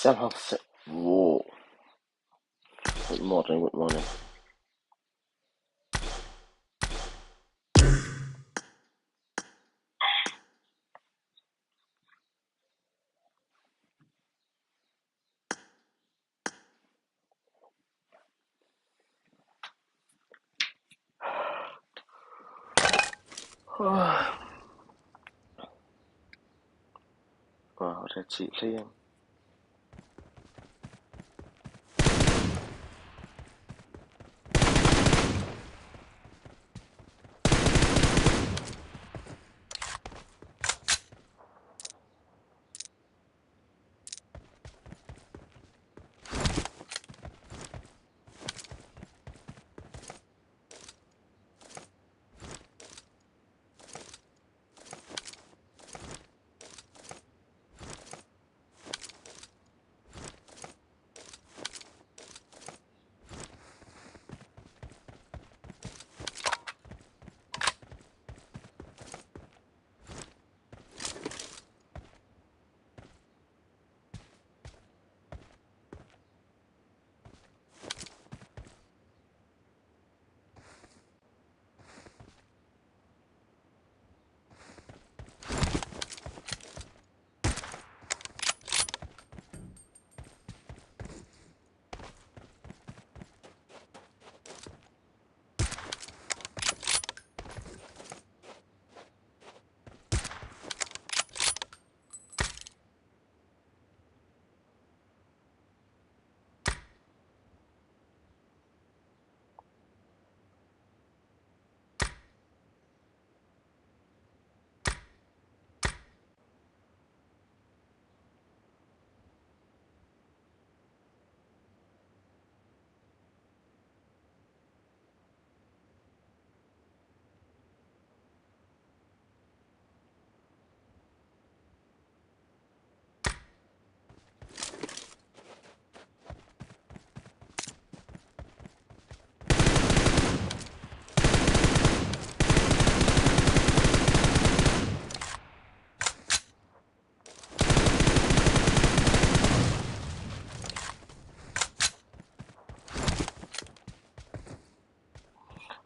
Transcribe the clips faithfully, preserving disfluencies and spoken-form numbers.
Chang hang se. Wo. Good morning, good morning. Wow, that's it, Liam.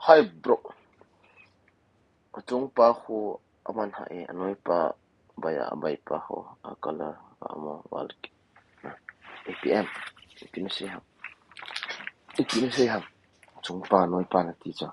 Hi, bro. Achung pa khu aman ha e, anoi pa baya, abai pa khu a color a mo wal ki. A P M. Ipi na sei ham. Ipi na sei ham. Achung pa, anoi pa na ti cha.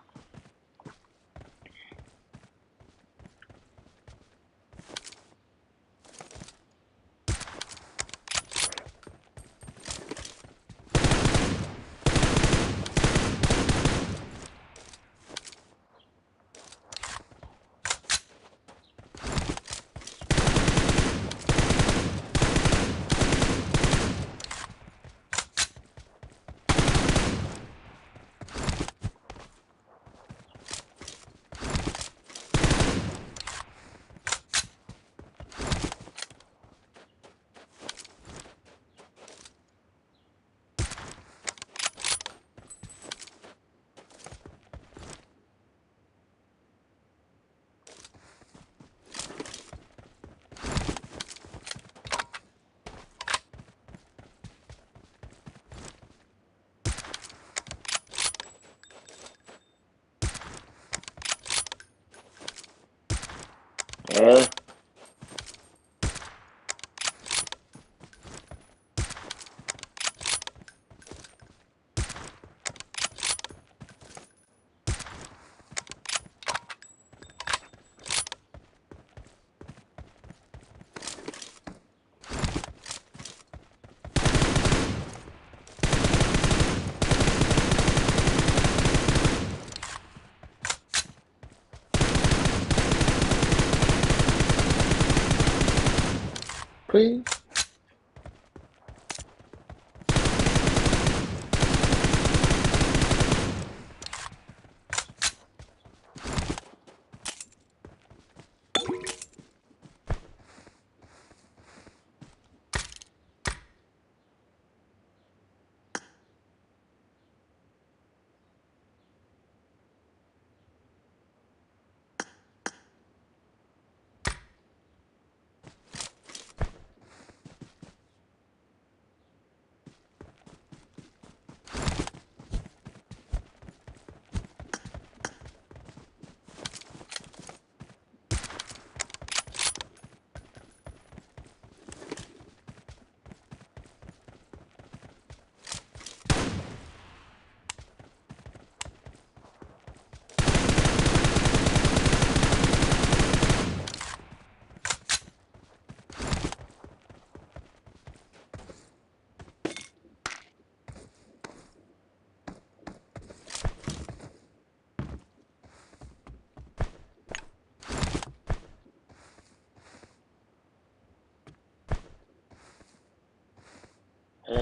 Eh. Please.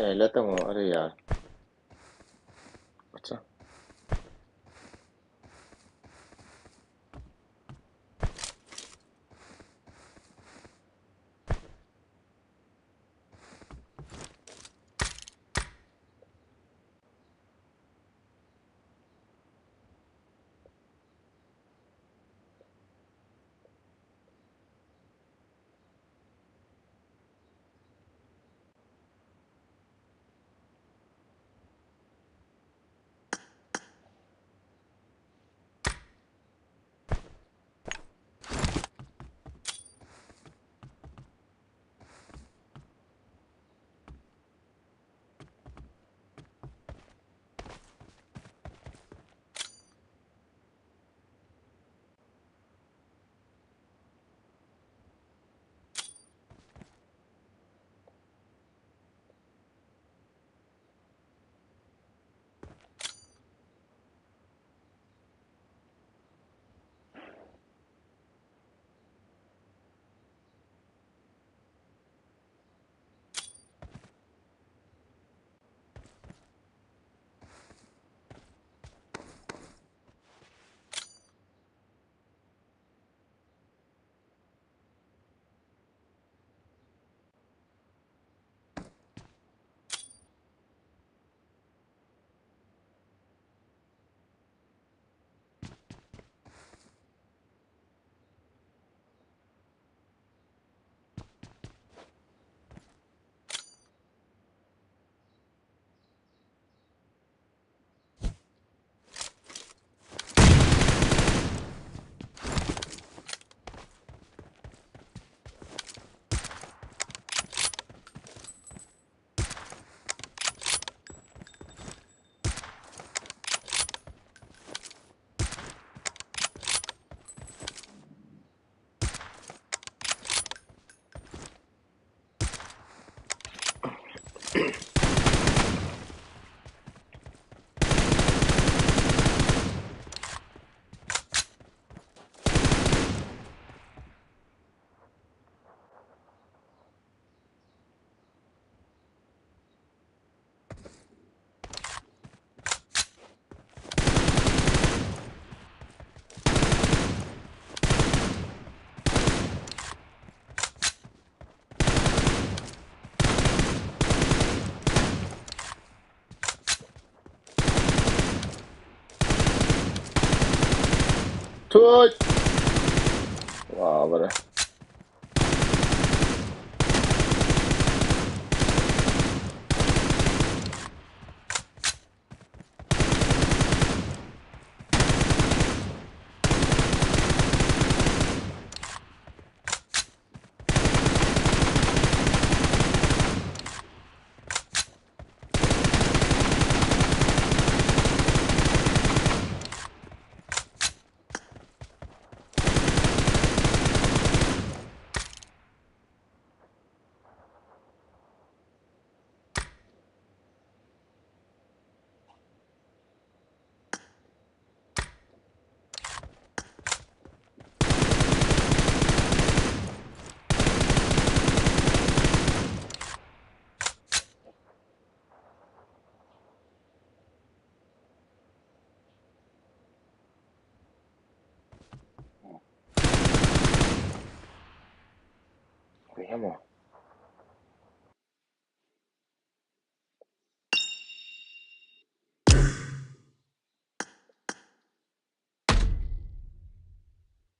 Nahi le tang o, are yaar. Acha. Tut! Wow, brother.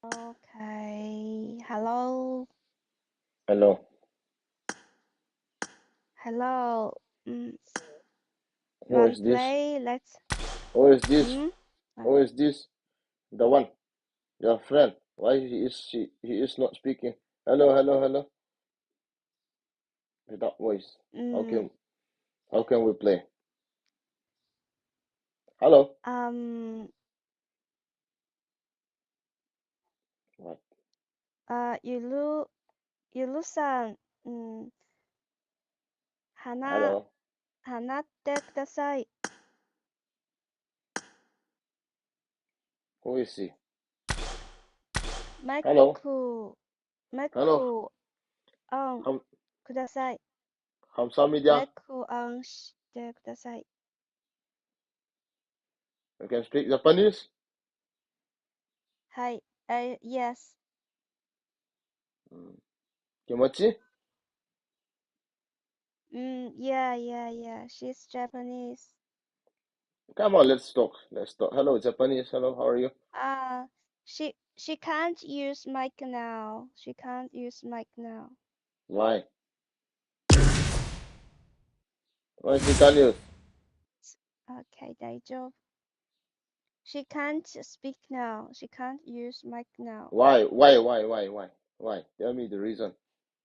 Okay. Hello. Hello. Hello. Mm. Who is this? Play. Let's. Who is this? Hmm? Who is this? The one. Your friend. Why he is she, he is not speaking? Hello, hello, hello. Without voice. How can, how can we play? Hello. Um. What? Uh, you look, you look some. Um, Hana. Hello. Hana, take the side. Who is he? Hello. Mic on. Hello. Kudasai. Hamsa media. Red ko ang sh-, de kudasai. You can speak Japanese? Hi, uh, yes. Mm. Kimochi? Mm, yeah, yeah, yeah. She's Japanese. Come on, let's talk. Let's talk. Hello, Japanese. Hello, how are you? Uh, she she can't use mic now. She can't use mic now. Why? Why she can't use? Okay, 大丈夫. She can't speak now. She can't use mic now. Why? Why? Why? Why? Why? Why? Tell me the reason.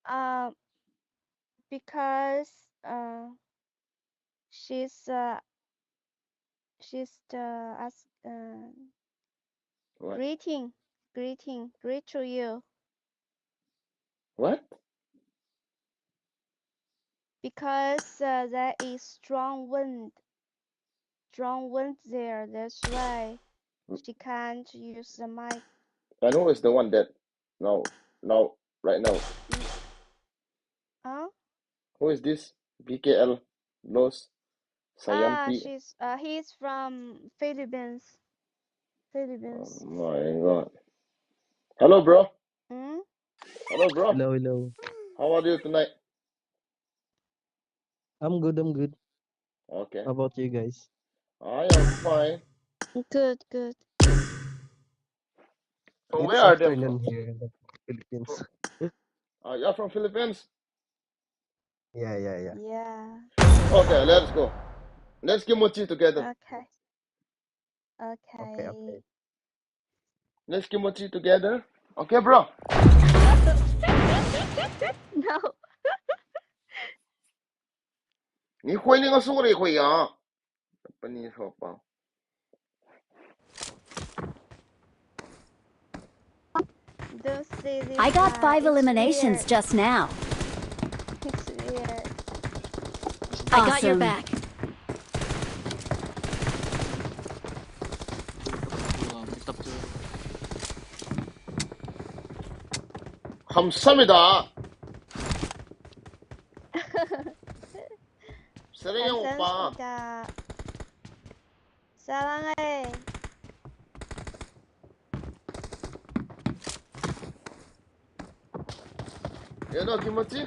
Uh, because uh, she's uh, she's uh, as uh, What? Greeting, greeting, greet to you. What? Because uh, there is strong wind, strong wind there. That's why Mm. she can't use the mic. And who is the one that now, now, right now? Mm. Huh? Who is this? B K L, Los Ah, Sayanti. She's uh, he's from Philippines. Philippines. Oh my God. Hello, bro. Hmm? Hello, bro. Hello, hello. How are you tonight? I'm good, I'm good. Okay. How about you guys? I am fine. Good, good. So It's where are they afternoon from? Here in the Philippines. Uh, you're from Philippines? Yeah, yeah, yeah. Yeah. Okay, let's go. Let's kimochi together. Okay. Okay, okay. Okay. Let's kimochi together. Okay, bro. No. Ni khoi ni nga suri khoi ya. Japanese hopa. Don't say this, I got uh, five it's eliminations weird. Just now. It's weird. I got your Awesome. Back. Hamsamida. Sering yang opa. Hamsamida. Salang eh. You know kimochi?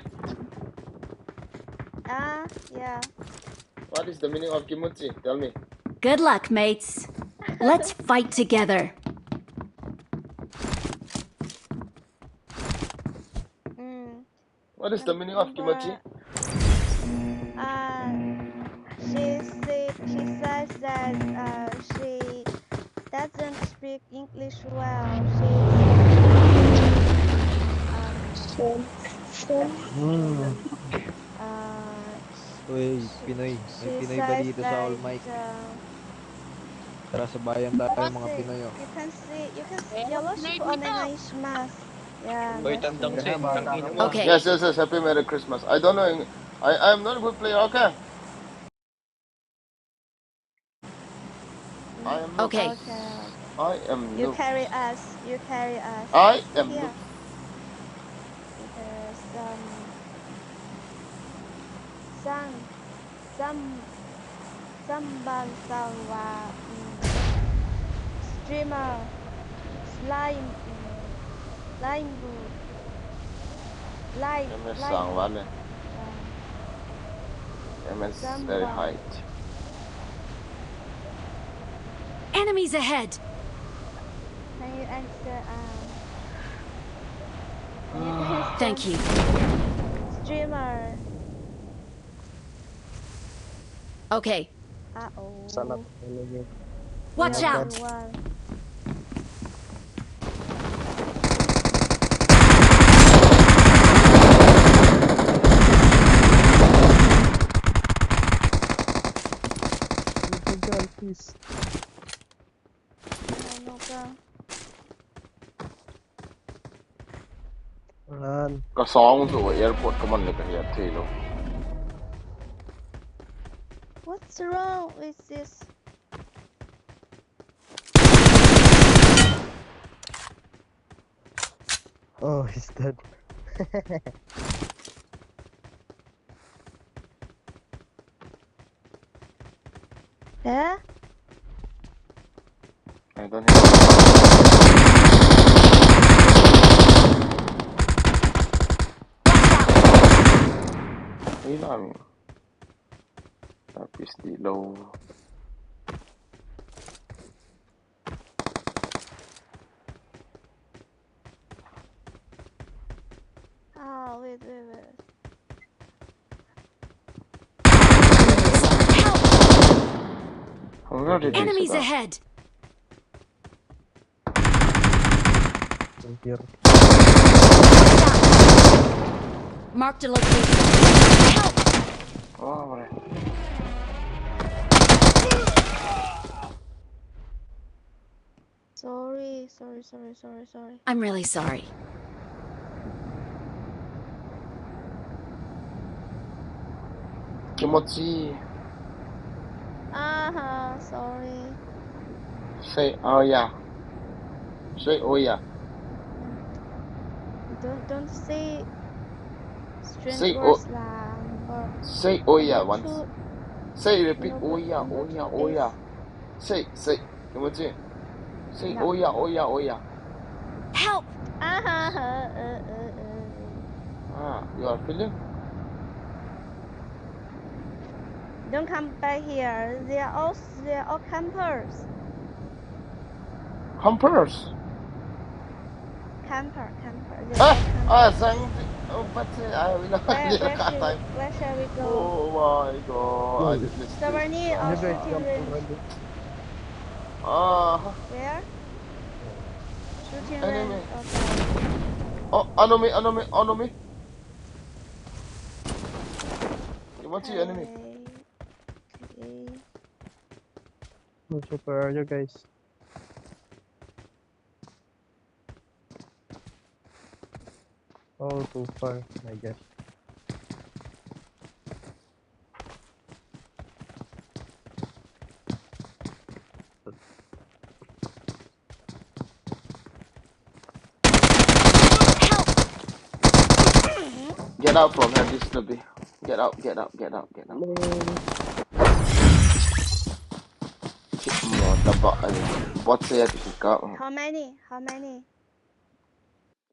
Ah, yeah. What is the meaning of kimochi? Tell me. Good luck, mates. Let's fight together. Mm. What is the meaning of kimochi? Uh, she, she, she says that uh, she doesn't speak English well. She, um, Hmm. uh, Uy, Pinoy. May she Pinoy ba says dito sa that, all mic? Uh, Tara, sabayan tayo, mga Pinoy, oh. You can see, you can see. Yoroshiku onegaishimasu. Yeah, Uy, tandang si, tandang mo. Okay. Yes, yes, yes. Happy Merry Christmas. I don't know. Eng- I, I'm not a good player. Okay. I am noob. Okay. Okay. I am noob. You carry us. You carry us. I am noob. Because um, some Sam, Samban Sangwa, mm, streamer, slime, mm, slime, bu- slime, M S slime. Sangwa ne. Um, M S very Sangwa. Height. Enemies ahead! Can you answer? Um, can you please Thank you. Streamer. Okay. Uh-oh. Sana talaga. Watch out! Everyone. Ano ka? Ayan. Kasong to airport ka man le ka hiya thilo. What's wrong with this? Oh, he's dead. There? I don't have. Hey, Lami. That is the low. Ah, wait, wait, wait. Where did they Enemies shoot us? Ahead! Here. Marked a location. Help! Oh, what a- Sorry, sorry, sorry, sorry, sorry. I'm really sorry. Kimochi. Uh-huh, sorry. Say, oh yeah. Say, oh yeah. Don't don't say strange Say, oh- words lah. Or Say, oh yeah, I need once. to Say, repeat, know oh the- yeah, I oh need yeah, to oh yeah. taste. Say, say. Kimochi. Say, Yeah. Oh yeah, oh yeah, oh yeah. Help! Uh-huh, uh, uh, uh, uh. Ah, you are feeling? Don't come back here. They are all they are all campers. Campers. Camper, camper. They are Ah, all campers. Ah, sang. Oh, but uh, I will not Where, get where, that should, time. Where shall we go? Oh my god, I just missed Savani it. or Never shooting jump range? already. Ah, Where? Shooting Enemy. Range. Okay. Oh, enemy, enemy, enemy. What's your enemy? Okay. Not sure where are you guys? Oh, too far, I guess. Help! Get out from here, this lobby. Get out, get out, get out, get out. Mo tabak, eh, bot saya tu kikau. How many? How many?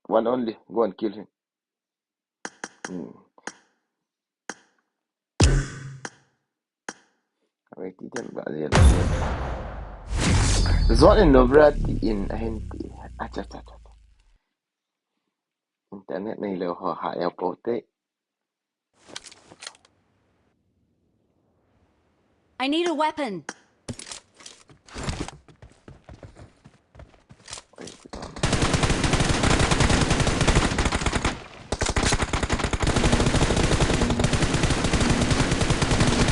One only. Go and kill him. Hmm. Wait, ti tem ba dia. Zot in no brad in ahin ti. Acha, acha, acha. Internet nei lou ho ha ya po te. I need a weapon.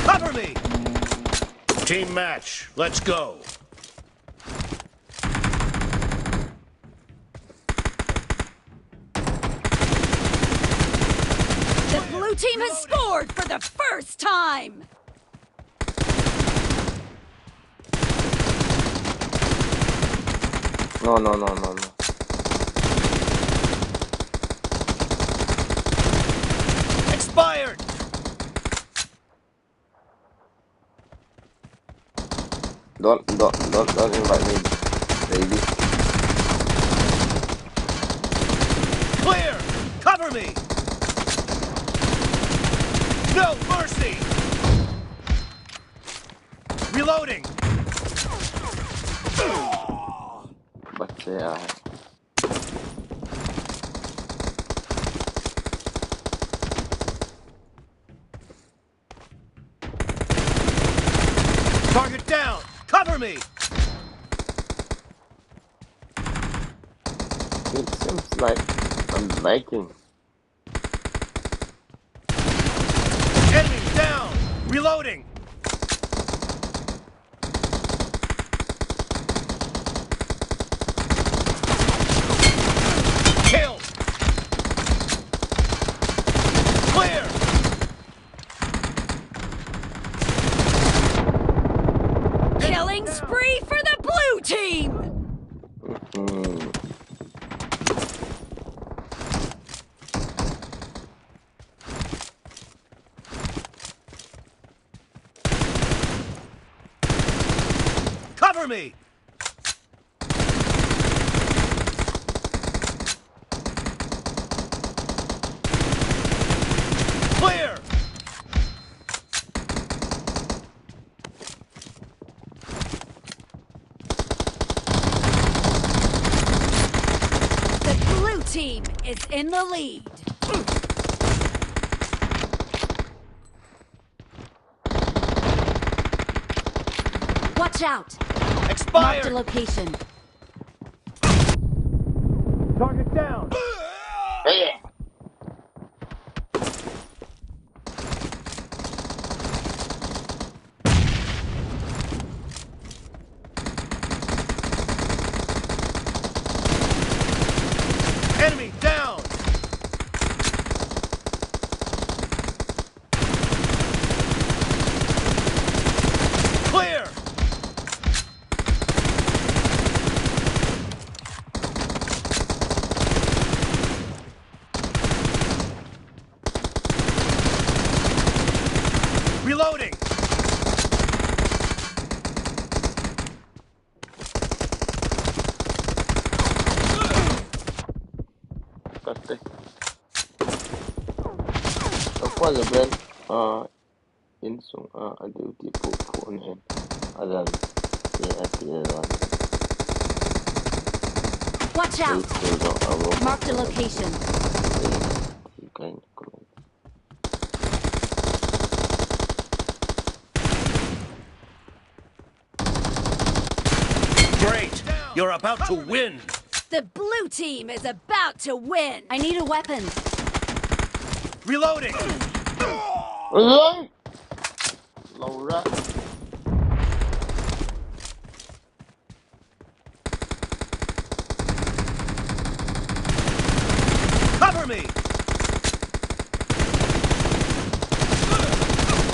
Cover me! Team match, let's go. The blue team has scored for the first time! No, no, no, no, no. Expired! Don't, don't, don't, don't invite me, baby. Clear! Cover me! No mercy! Reloading! But yeah. Target down! Cover me! It seems like I'm lagging. Enemy down! Reloading! Kill! Clear! Killing spree for the blue team! Hmm. Cover me! Clear! The blue team is in the lead. Watch out! Expired! Marked a location. Target down! Enemy down! Clear! Reloading! Kate. Apa je ben? Ah, insung, ah, a duty pu pu ne. Adan. Ye ati ye ran. Watch out! Mark the location. Kain ko. Great! You're about to win! The blue team is about to win! I need a weapon! Reloading! Reload! Laura. Cover me!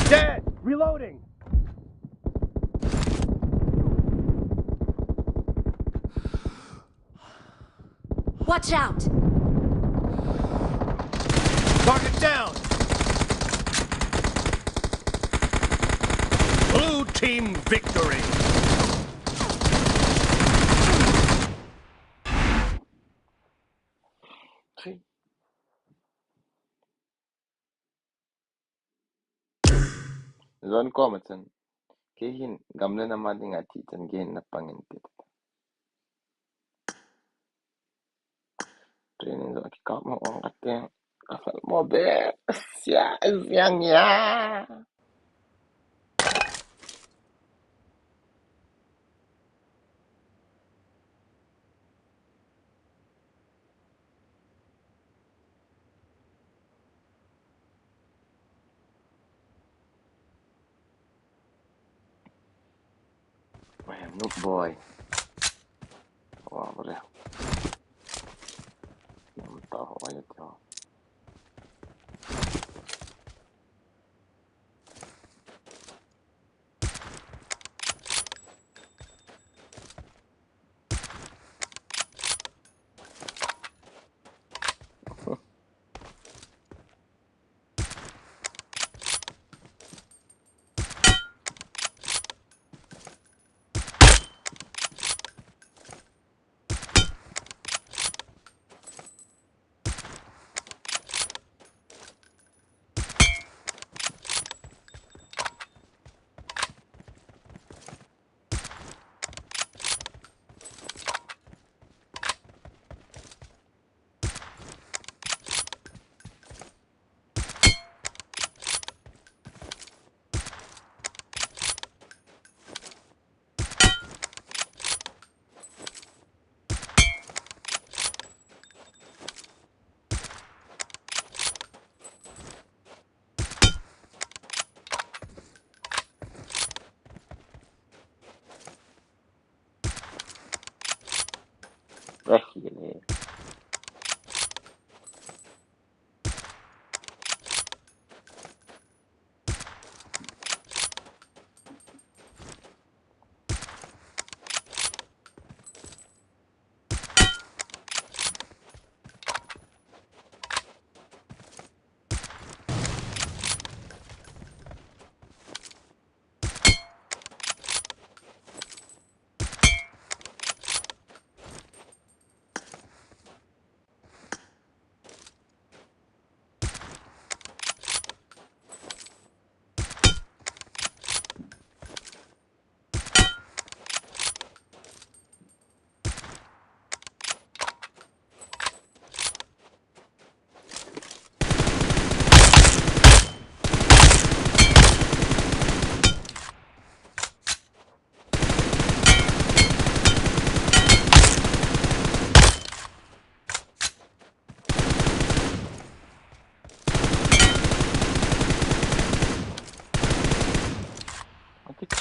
Dead! Reloading! Watch out! Target down! Blue team victory! Zon ko ma chan. Kei hin gam le nam a dinga thi chan kei hin na pang in ti. Training zo ki kap mo ong ka teng. Ka fel mo be. Sia, yang ya. Wah, noob boy. Wah, boleh. Yang tahu aja tu.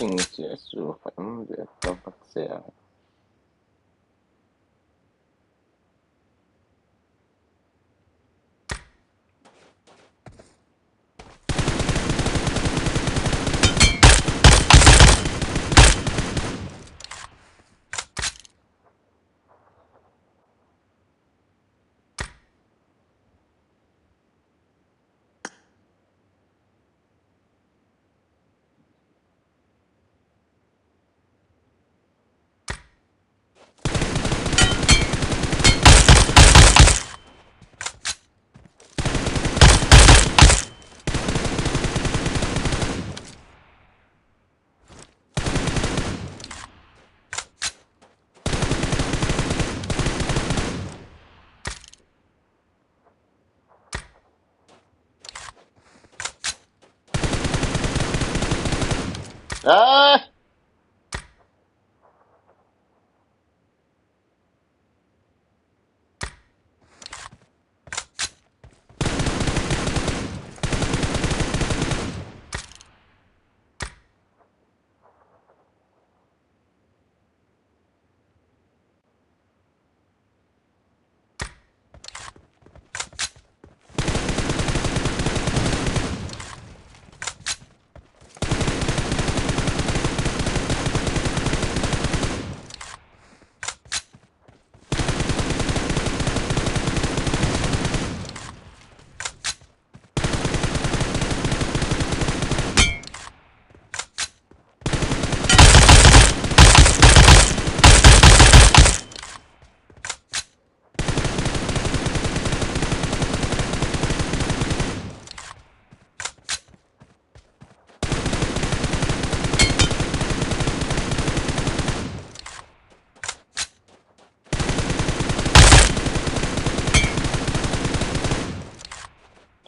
Sing che su fa um de to fa se a. Ah!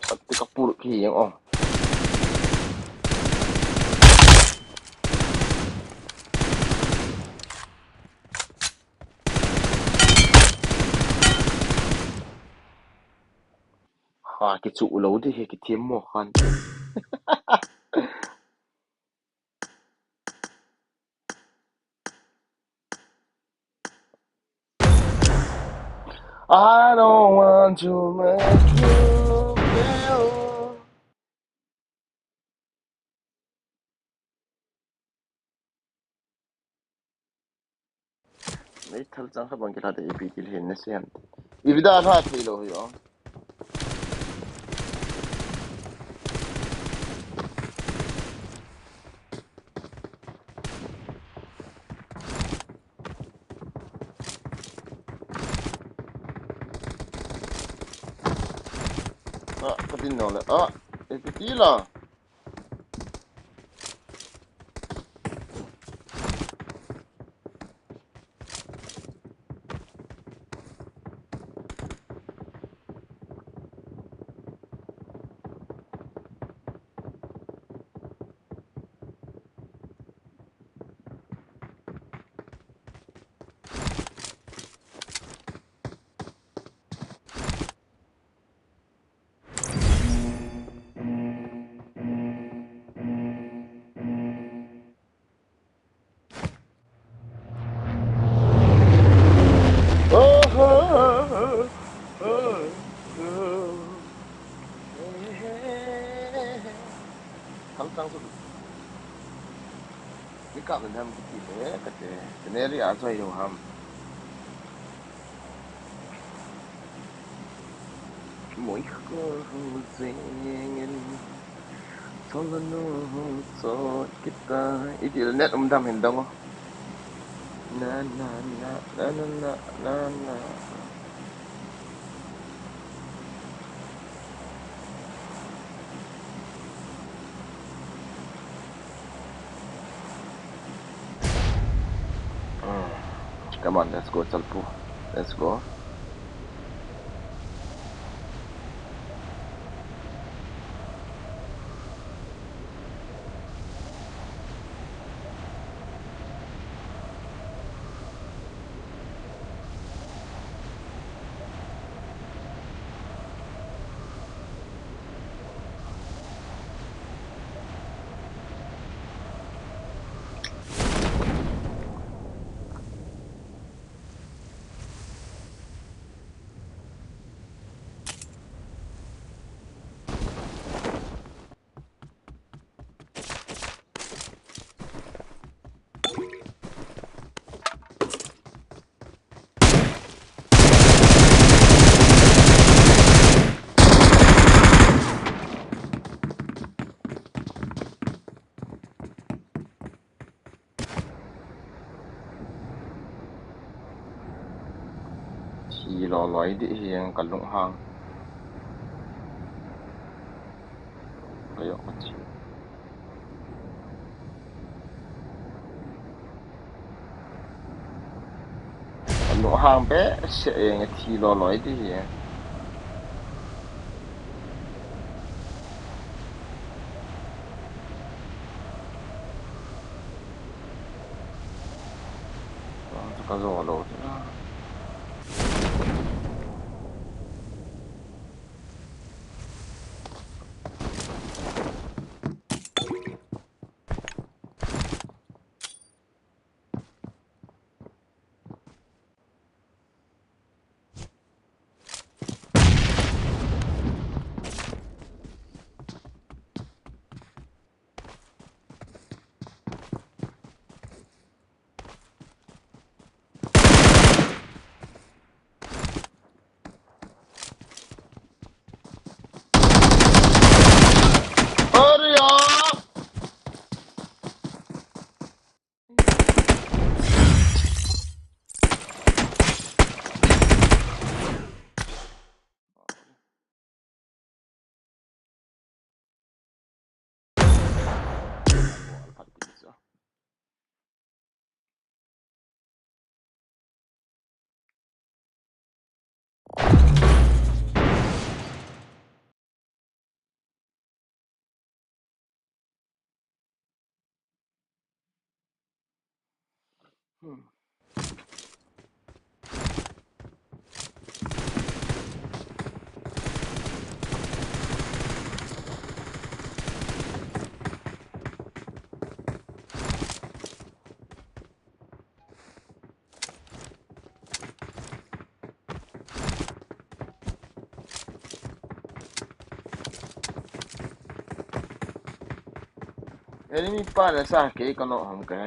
Sat te ka pur ki yang o. Ha, kichu lou di he, kithem mo khan. I don't want to make you feel. Nei thal chang kha bang kila de ipi til hin na siam. Ipi da tha thei lou hi o. Ah, ka din nau le. Ah, ipi ti la. Thal chang su. Ni ka ben ham kiti le, kate. Scenery a choi lo ham. Moi kho ho jengin. Tholanu ho sot kita. Iti le net um dam hin dong o. Na, na, na, na, na, na, na, na. Mm. Come on, let's go, Chalpu. Let's go. Thi loi loi ding hi ka lunghang. Ka yok ka chi. Ka lunghang behseh e, thi loi loi ding hi. Ka zo lou. अरे यार। Hmm. Enemy pa le sa ke ka no ham ka.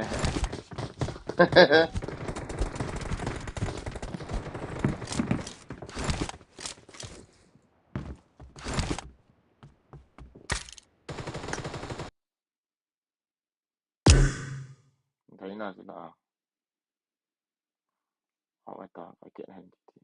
Thei na si na. Hau ai ta, ka ke hen ti.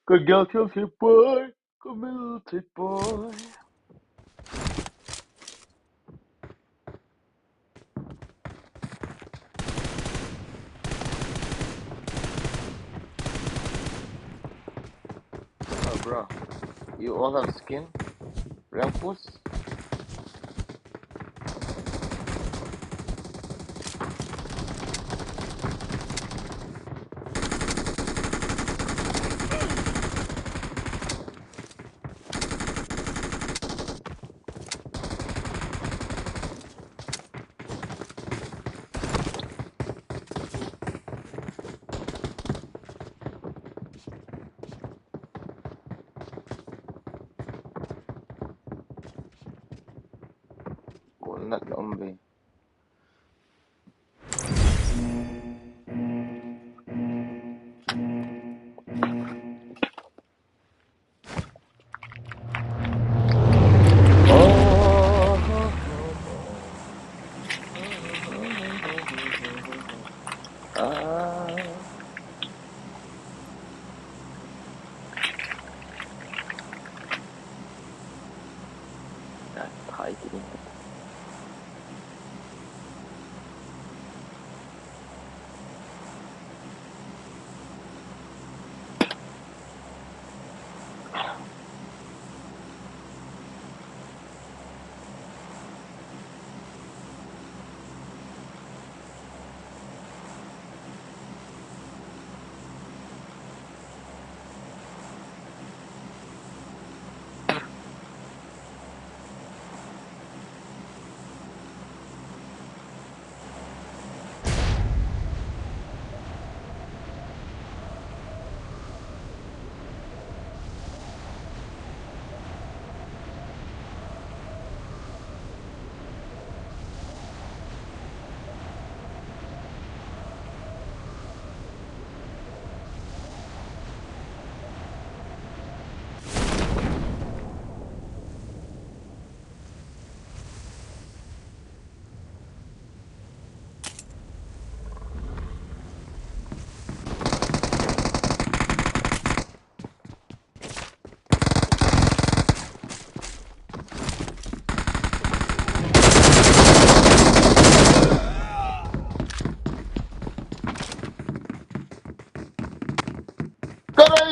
Ka gel thil thei poi, ka mil thei poi. Oh, bro, you all have skin? Rank push? Kol nat na um ve.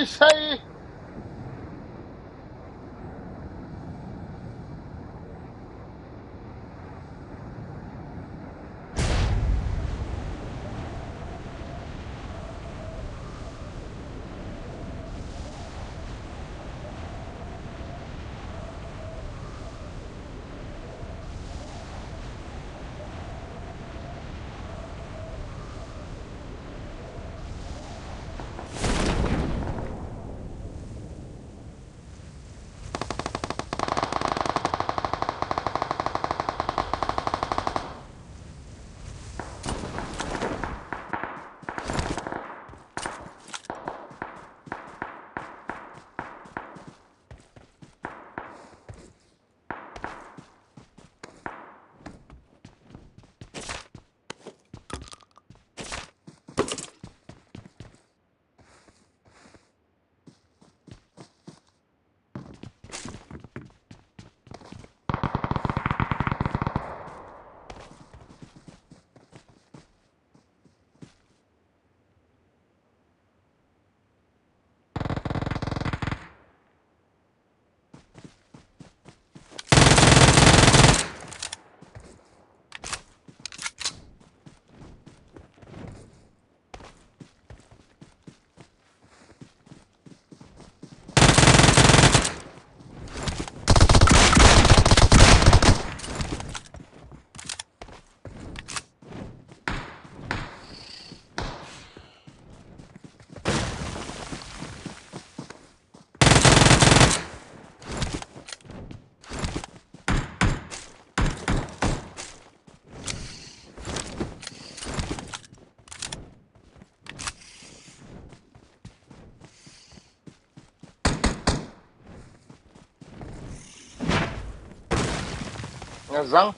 Sai. Nga zang.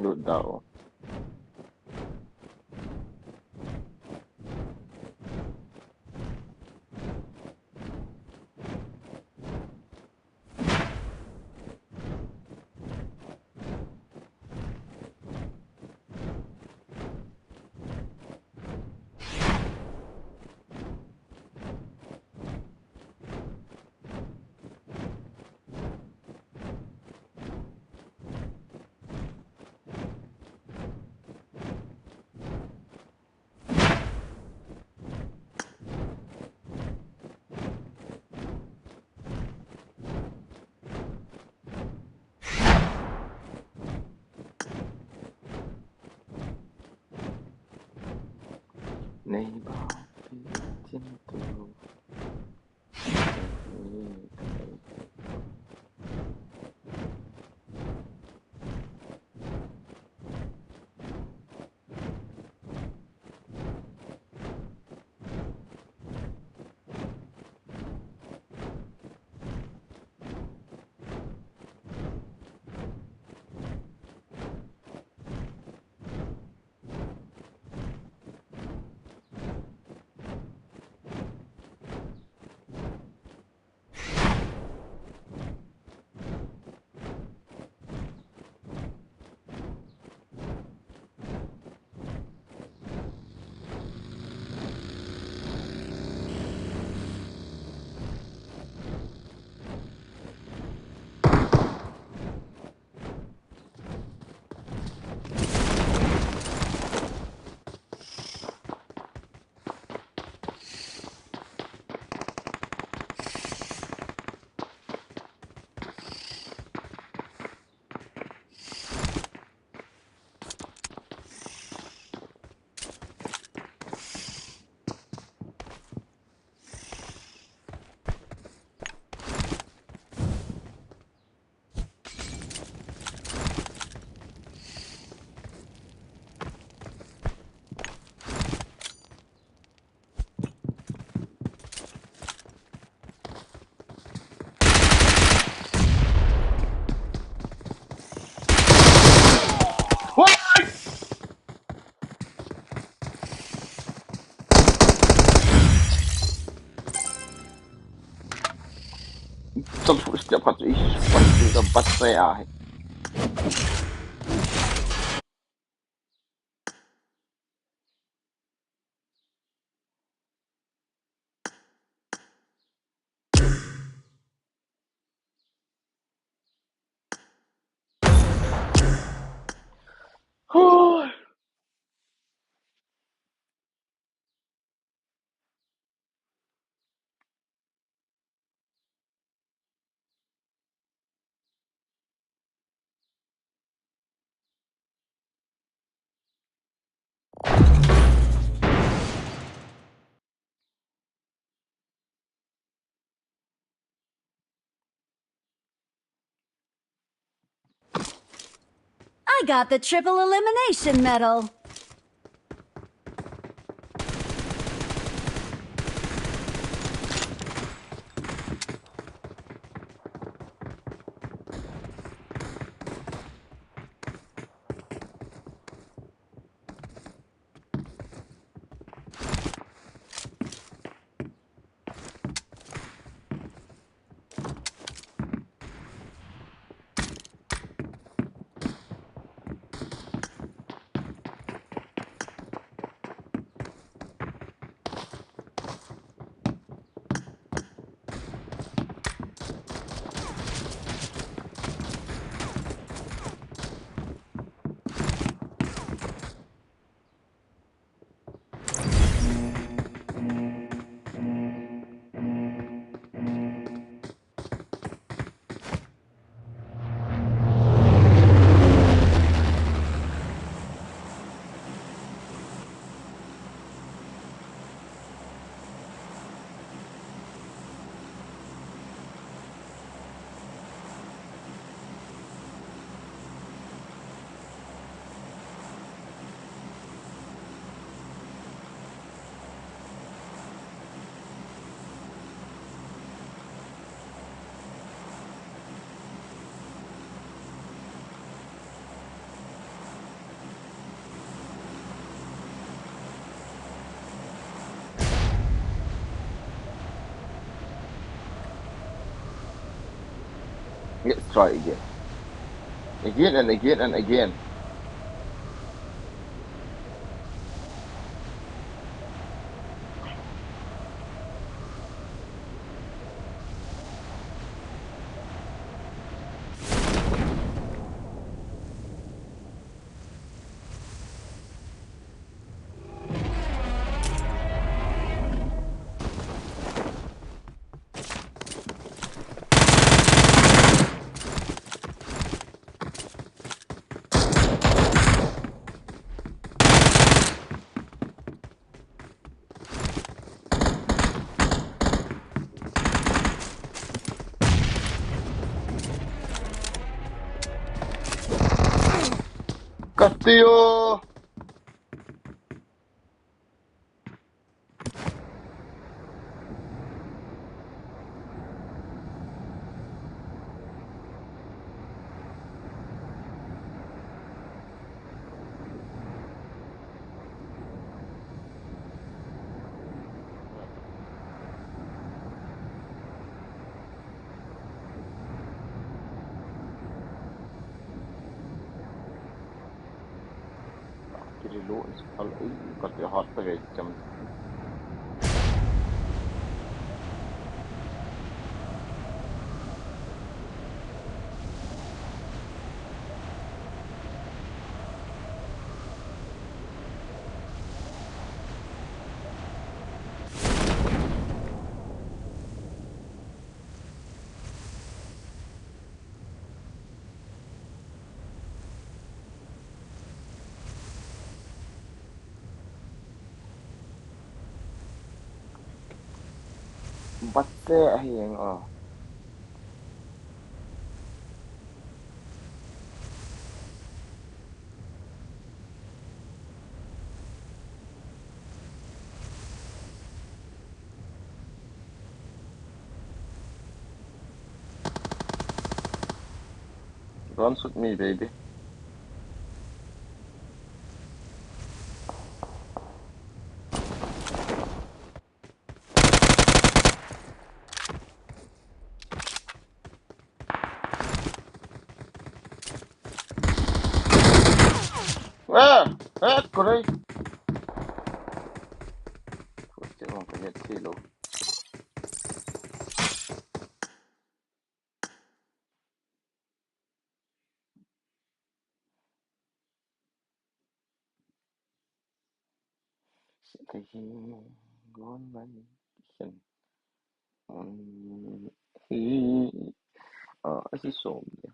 Lut da o. Nei ba pi chin tu. Chomfu step khat chu i pan chu ka bat se a hi. I got the triple elimination medal. Let's try again. Again and again and again. Castillo! Kiri lo is pal, ui, kati hot pa gai cham. Bat se ahi ang o. Don't shoot me, baby. Ah, ah, correct. First round ka head silo. Sitahi gon lai. Sen. Mon. Hi. Ah, asi som dia.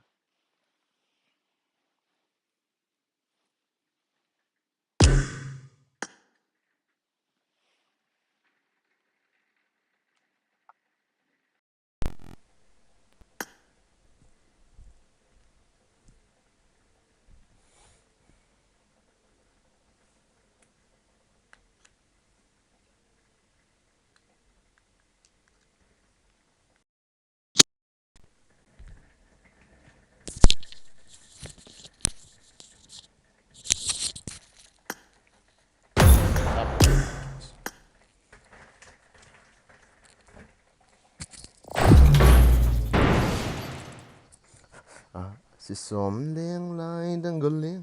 Ah, si som leng lai dang go leng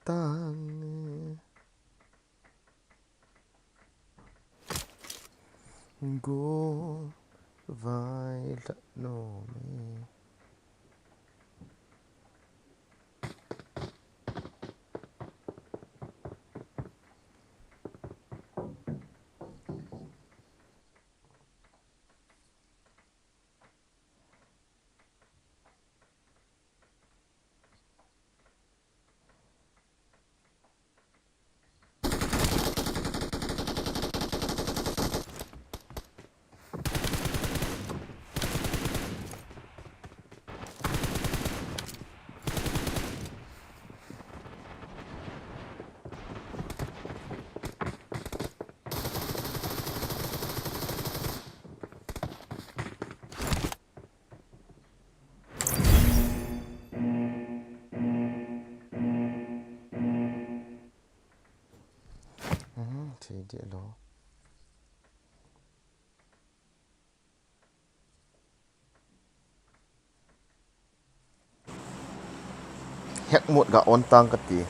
tang. Go vai la no me. Thei deh lou. Hack mode ga on tang kati.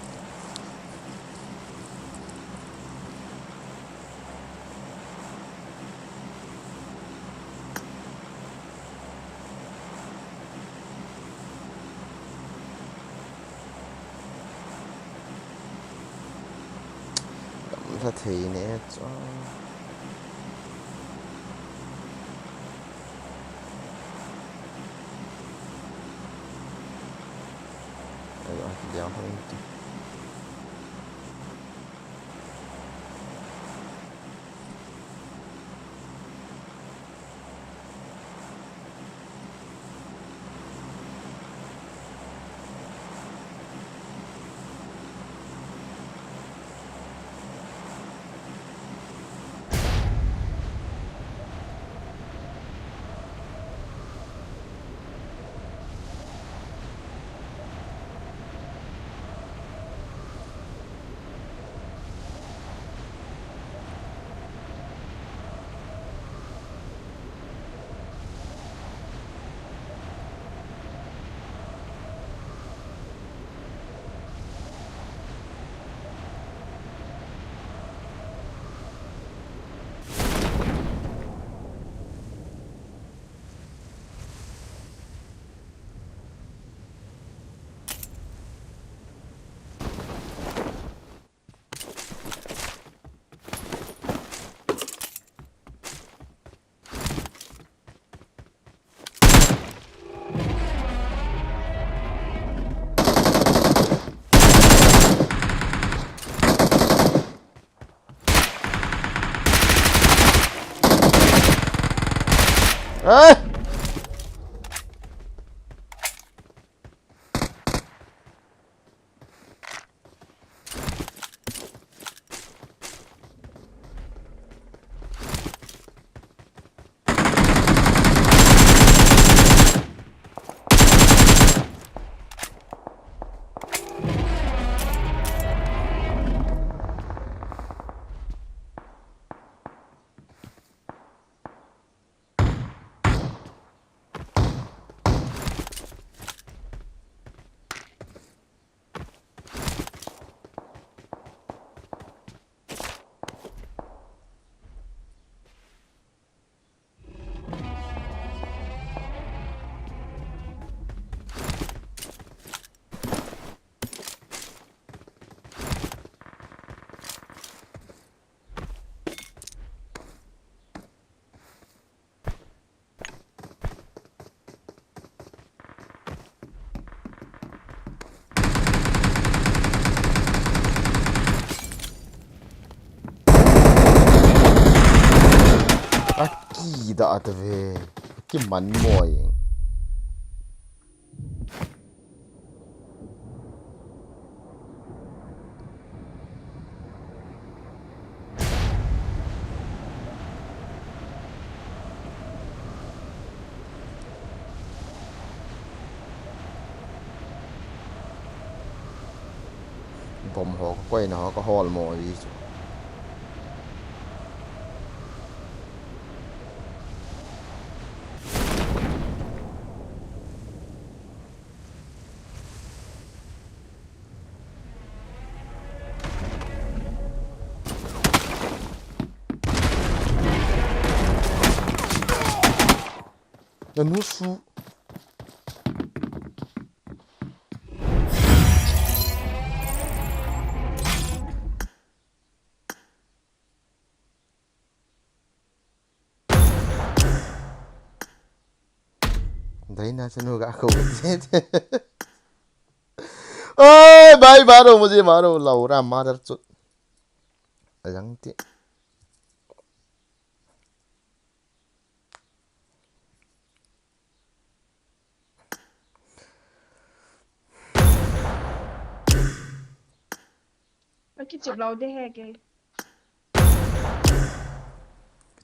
Gamla thei ne chu. Ai, a kiliang thang in ti. Ai! Aki da ata ve. Ki man moi. Bom ho ka koina ho ka hol mo ji chu. Nanu su. Daina chanu ga ko. Oi, bhai, maro mujhe, maro, Laura, mother chut. Ajang ti. Kichep lou de he ke.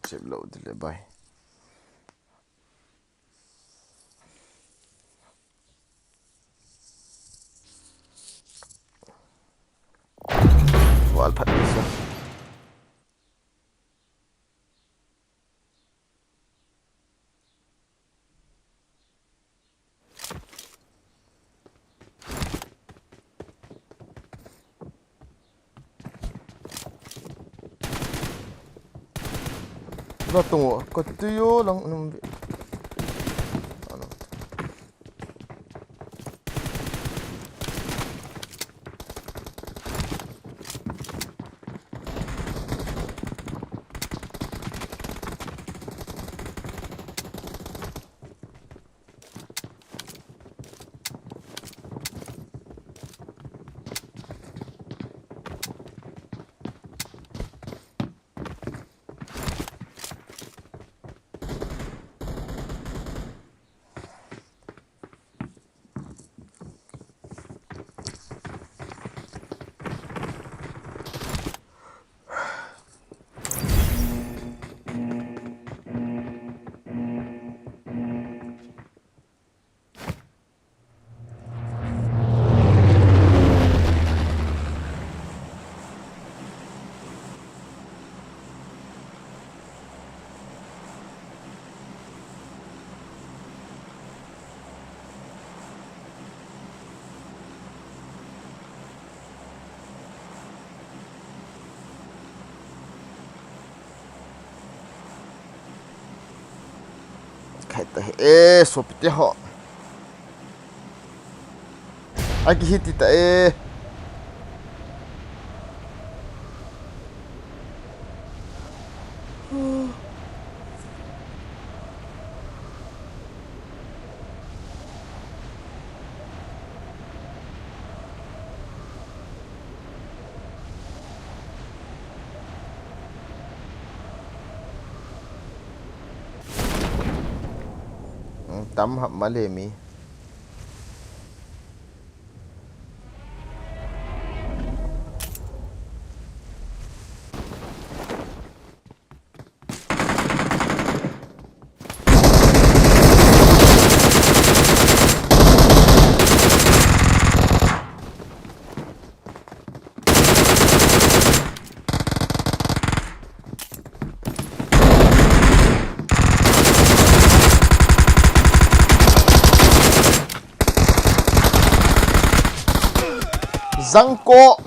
Kichep lou de le bhai. Wall phat ni sa. Natung o, kati o lang num. Ano. Khai ta hi, e, sopite ho. Aki hiti ta e. Tam hap male mi. Zangko.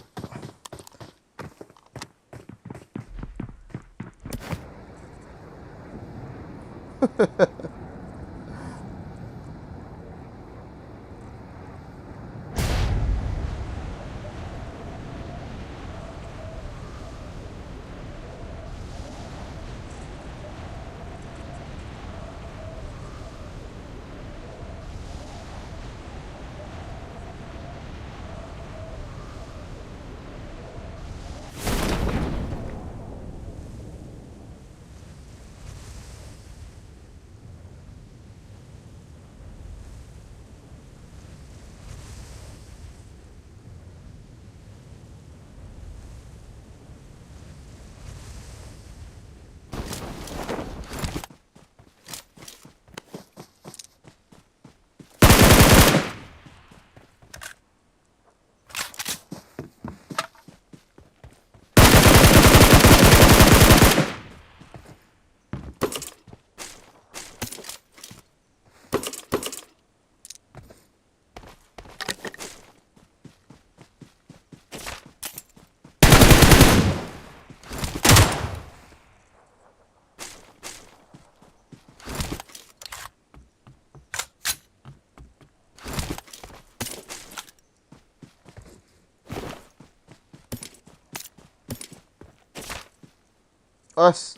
As.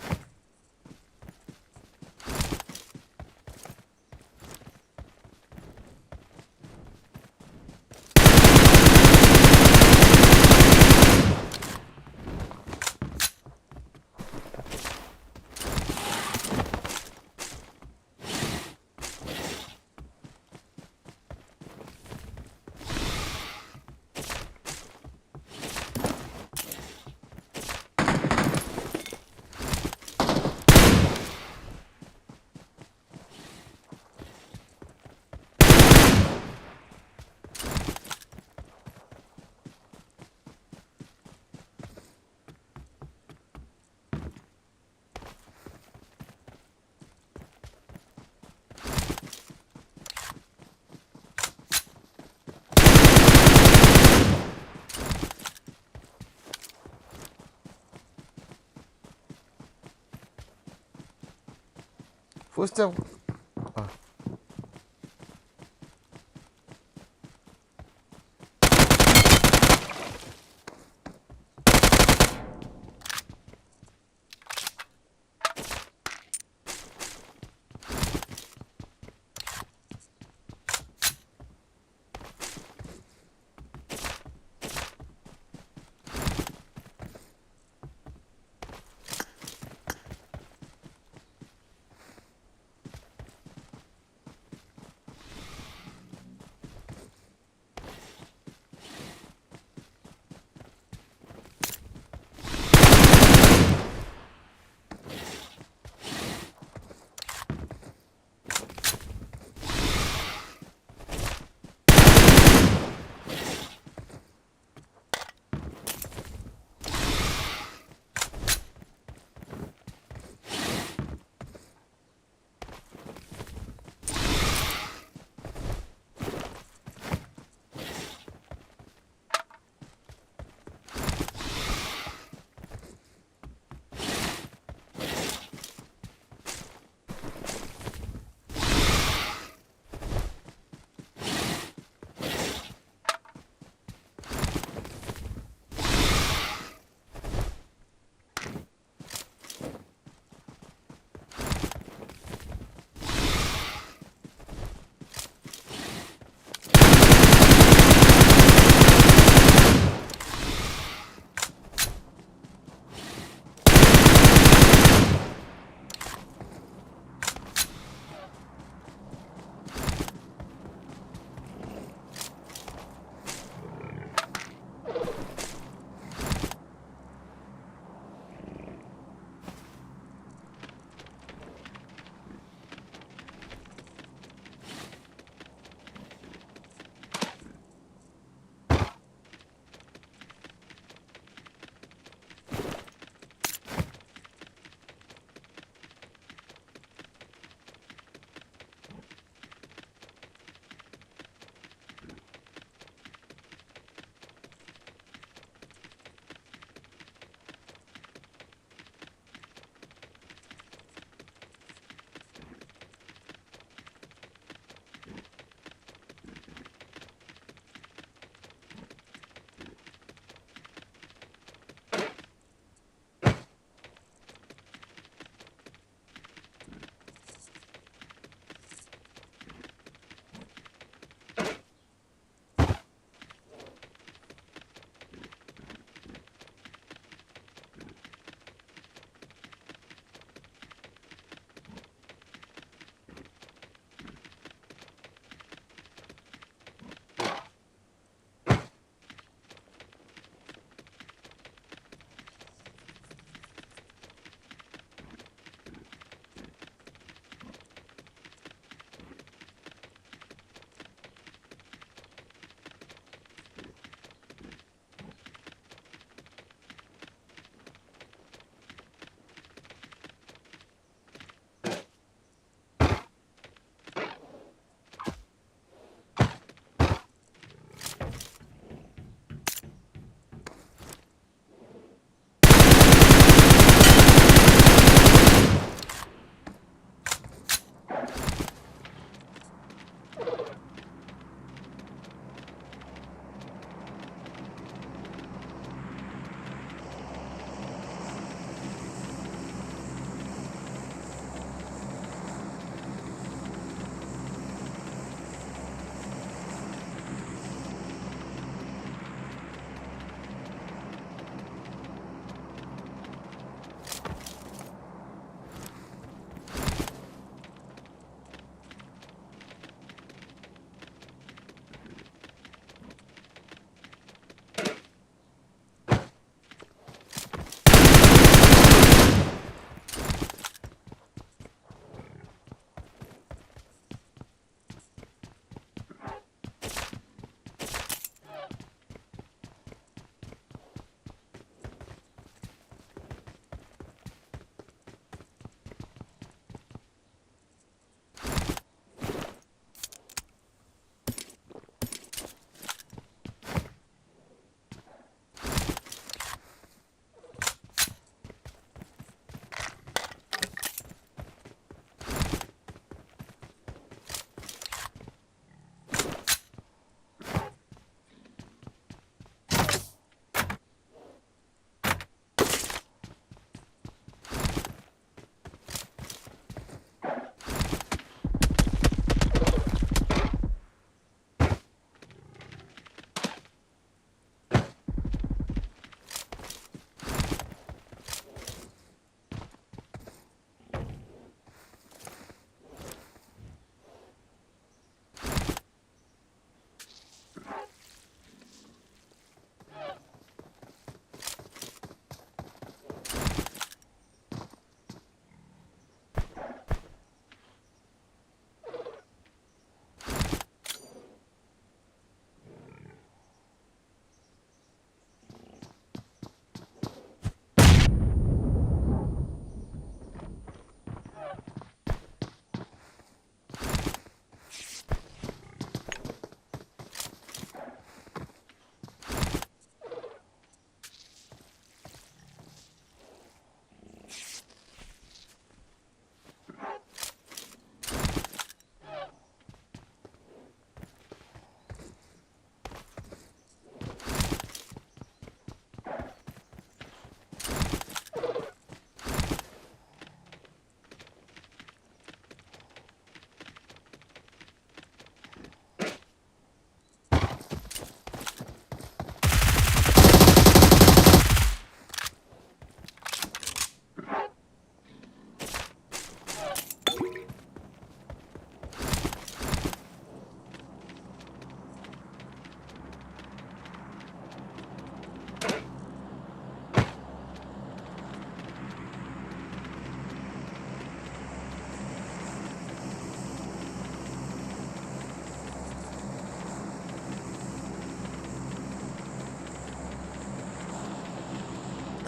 Push them. Ah.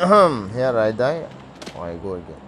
Ahem, here I die. Oh, I go again.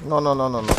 No, no, no, no, no.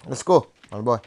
Let's go, my boy.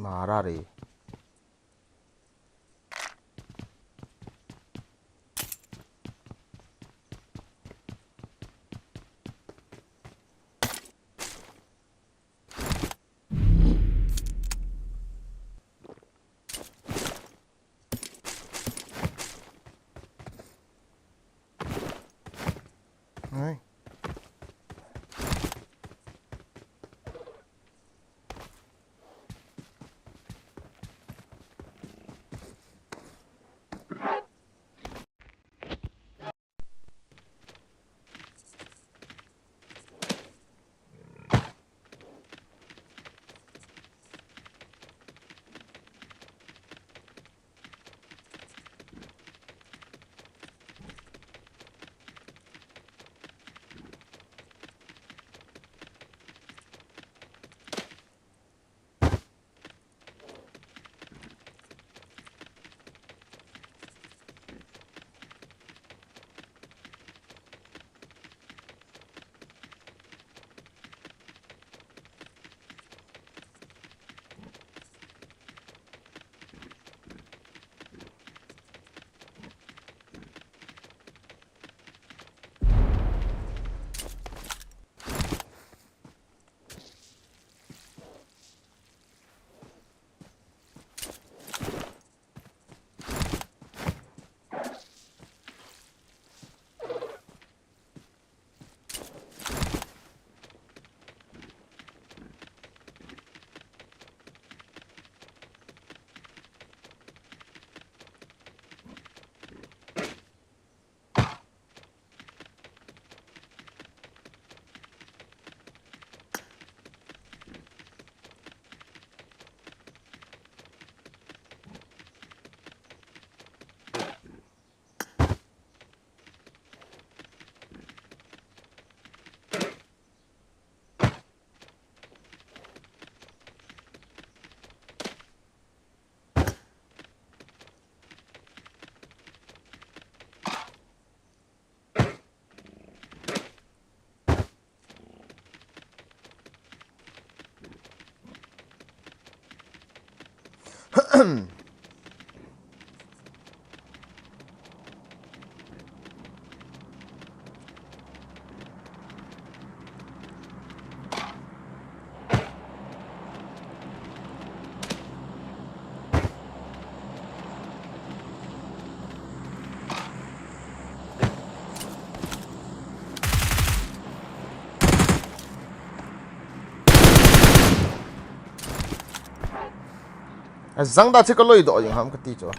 Ara re. Ai. A zang da che ka loi doh jing ham ka ti chu.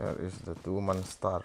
Where is the two monster?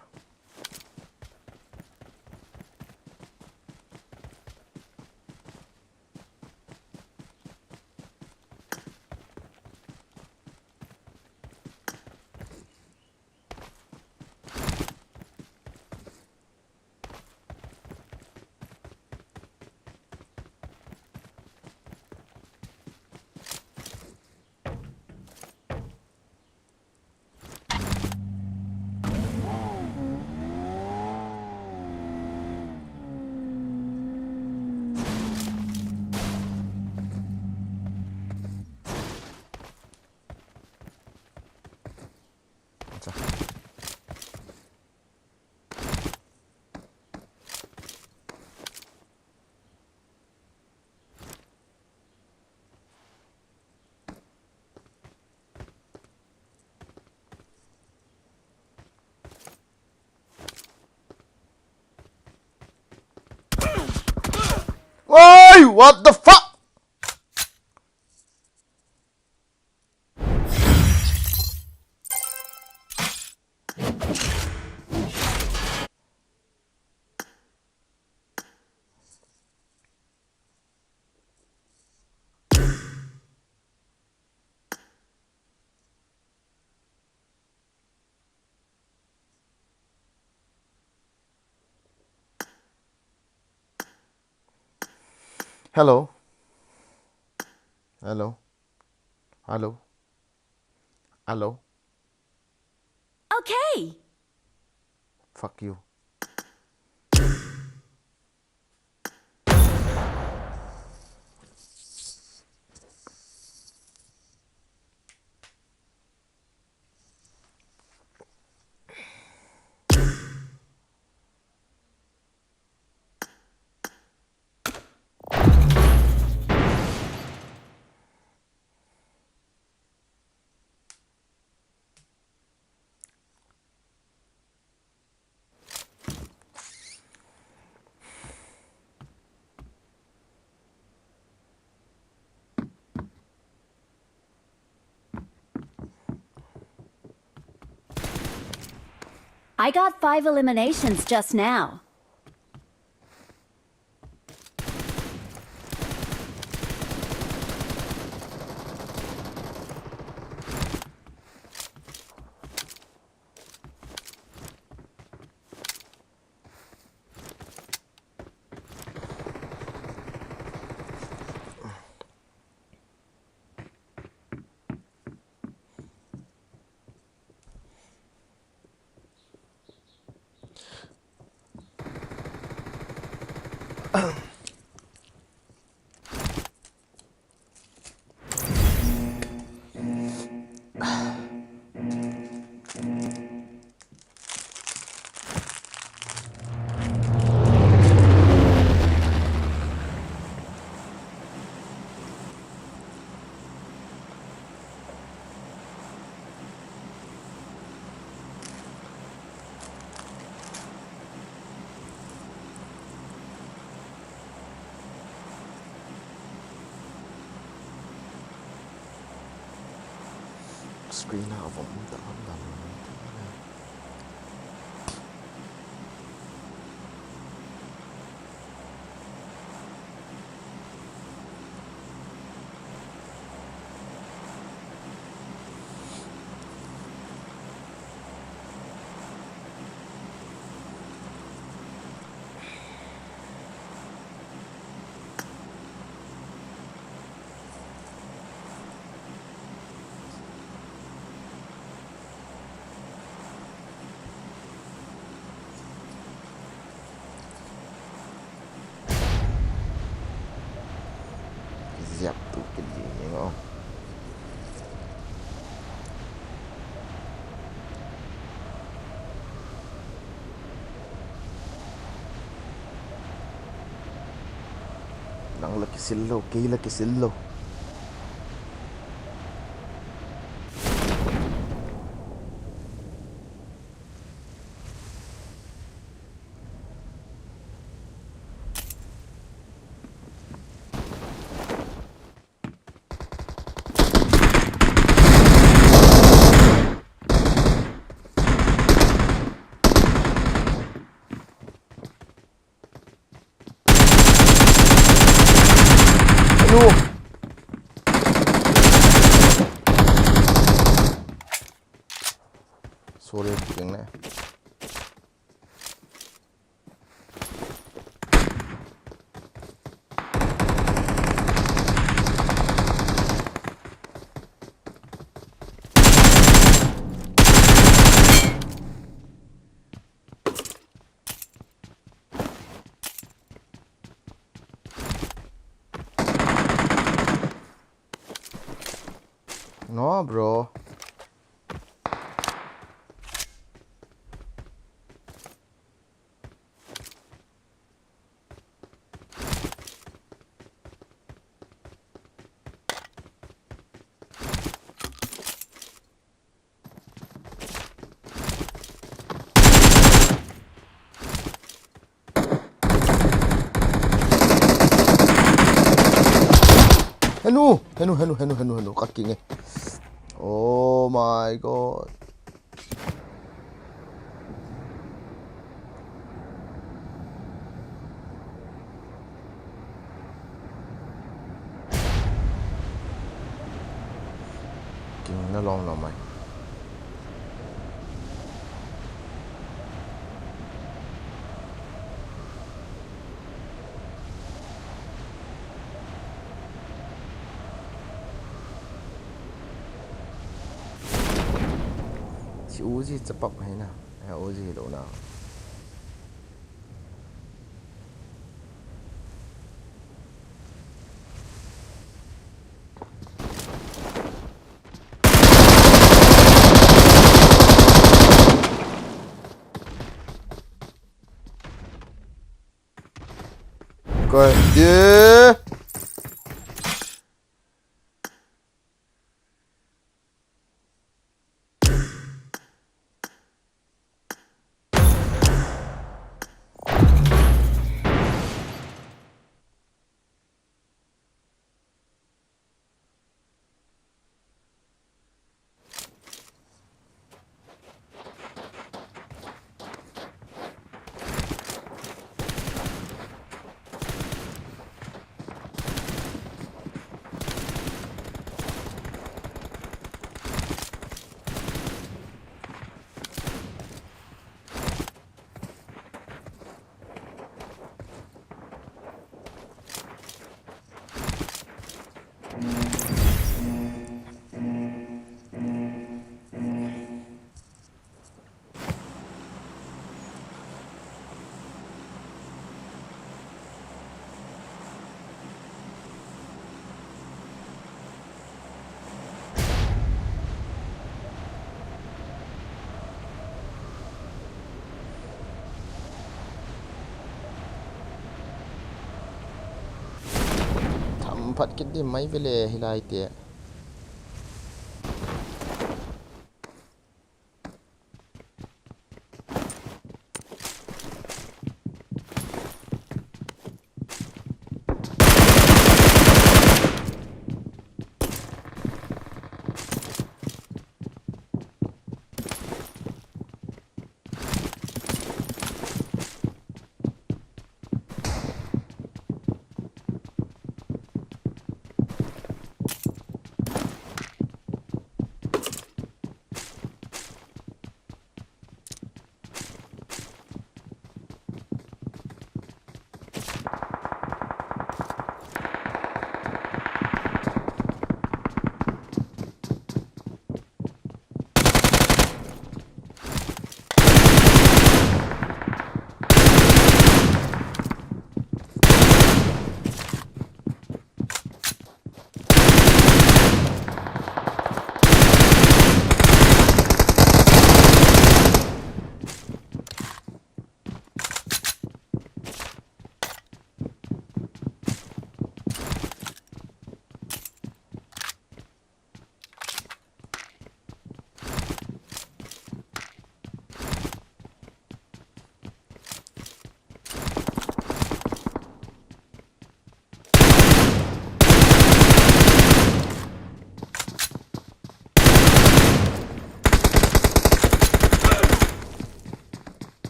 Oi, what the fuck? Hello. Hello. Hello. Hello. Okay. Fuck you. I got five eliminations just now. Screen a vom um ta hon dan. Ziap tu kit ding o. Nang la kisil lou, kei la kisil lou. Two. Sorry, picking ne. No, bro. Henu, henu, henu, henu, henu, henu, ka king e. Oh my God. King na long long mai. Si Uzi chapak hai na. Hai Uzi lo na. Koi, ye. Tham phat kit di mai vele hilai te.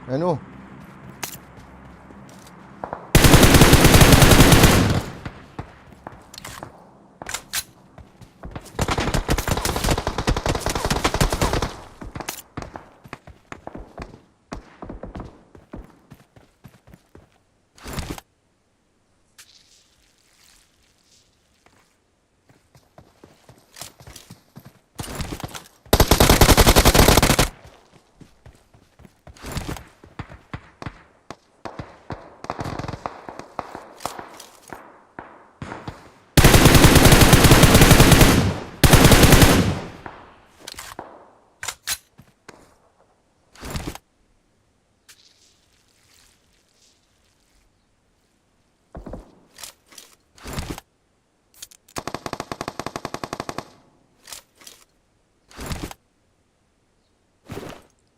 Anu.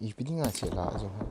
Ipi dinga che la jong ha.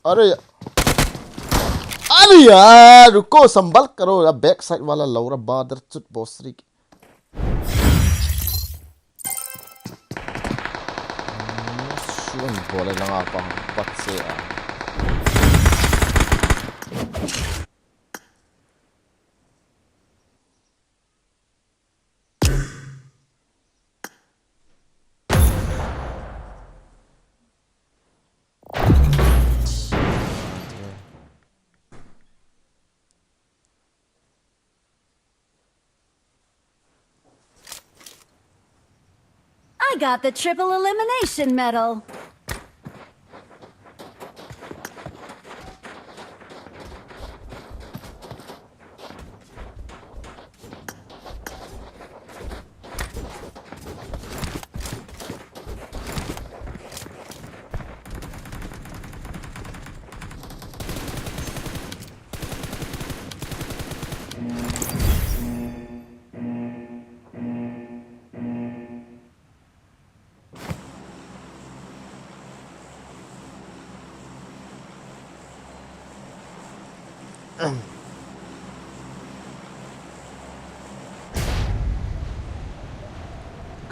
अरे या-, अरे यार, रुको, संभल करो यार, back side वाला लौरा बादर चुत बोसरी की। सुन बोले लगा पा, बच से यार। I got the triple elimination medal.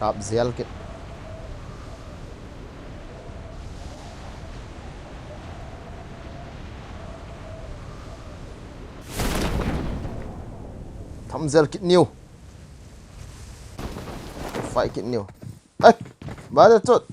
Kap zel kit. Tham zel kit niu. Fight kit niu. Ai, ba de chot.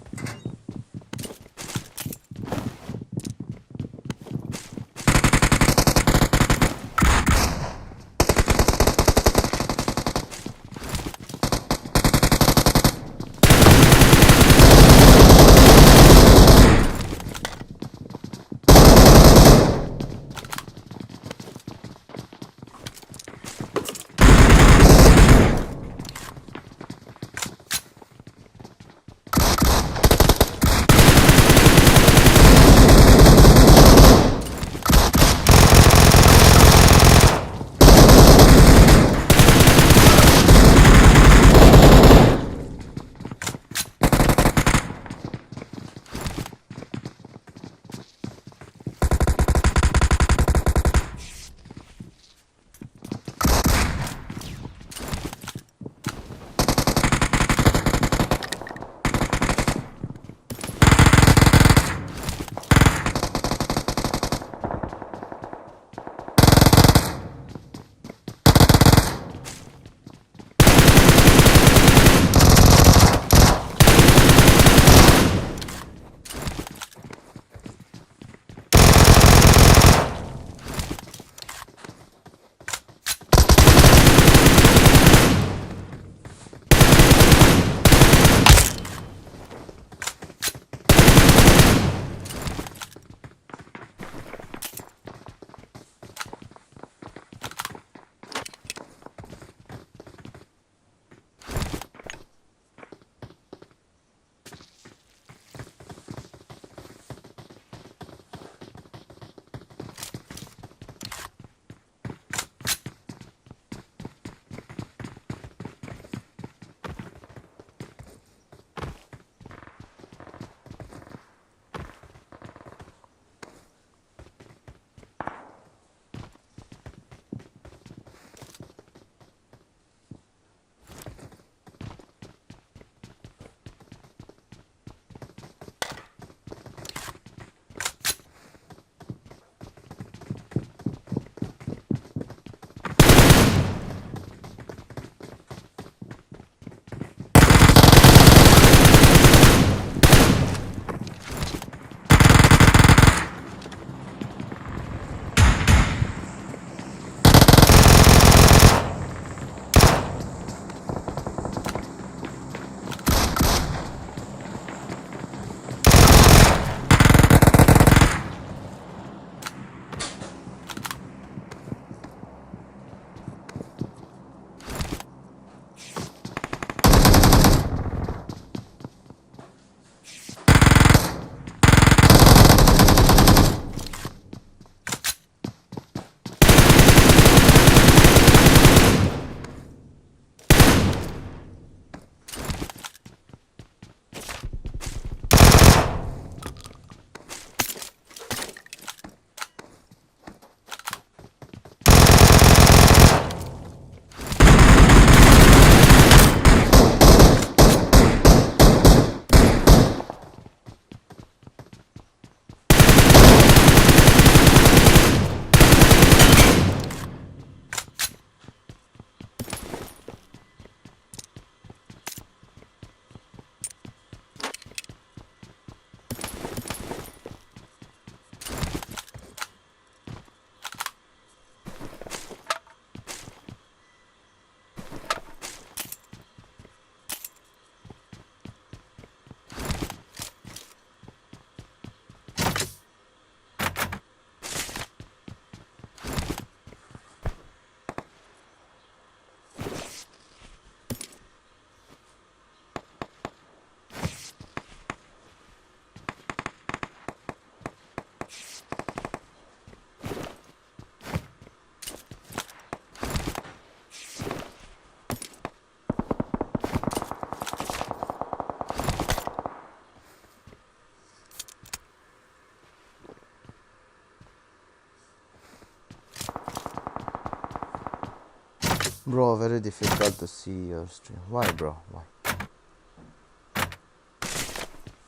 Bro, very difficult to see your stream. Why, bro? Why?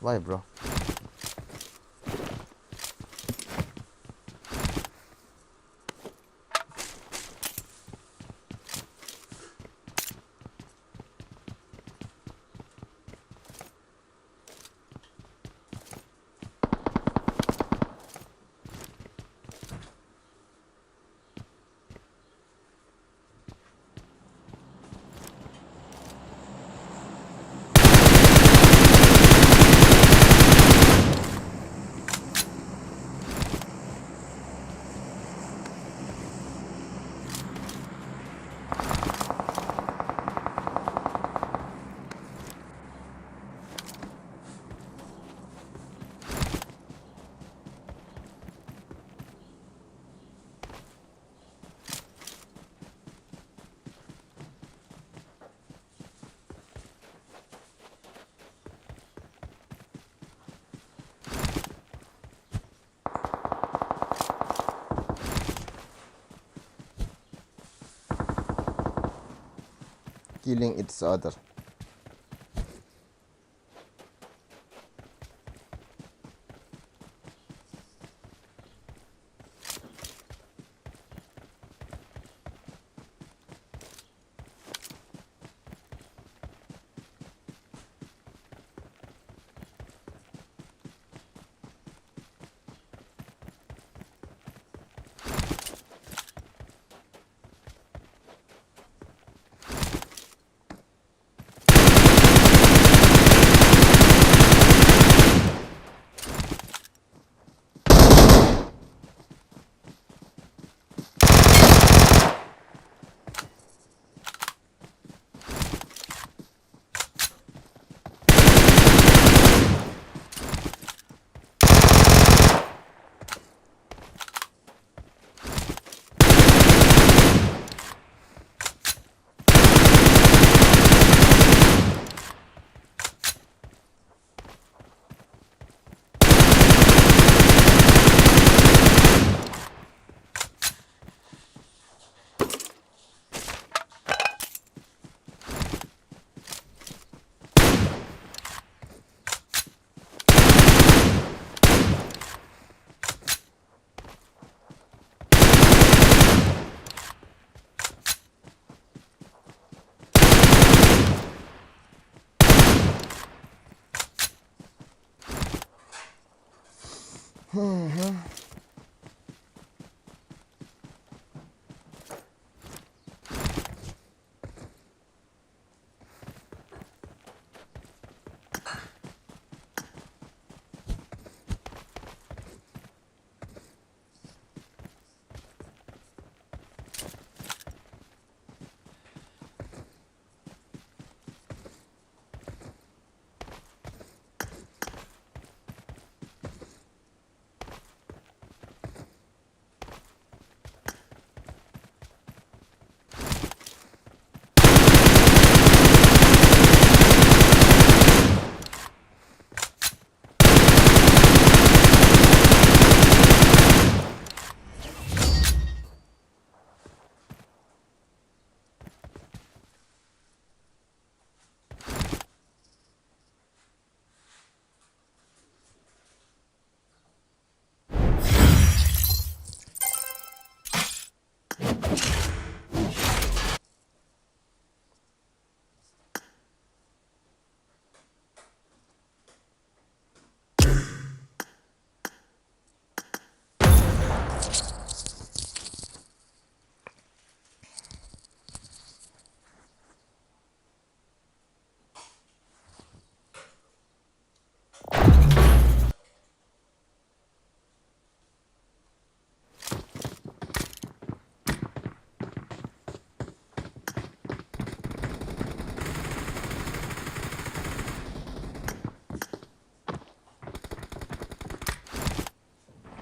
Why, bro? Killing each other.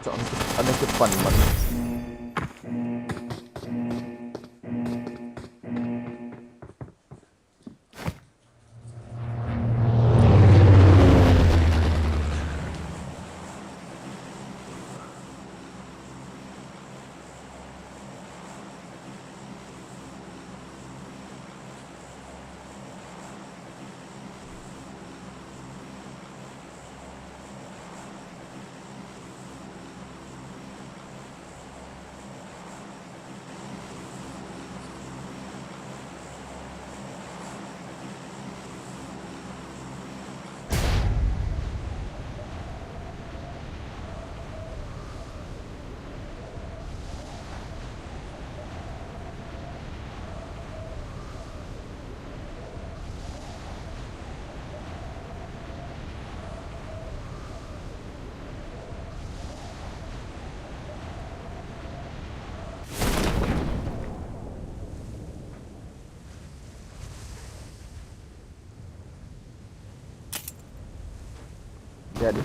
Chọn anh ấy chụp phần mình. Ready.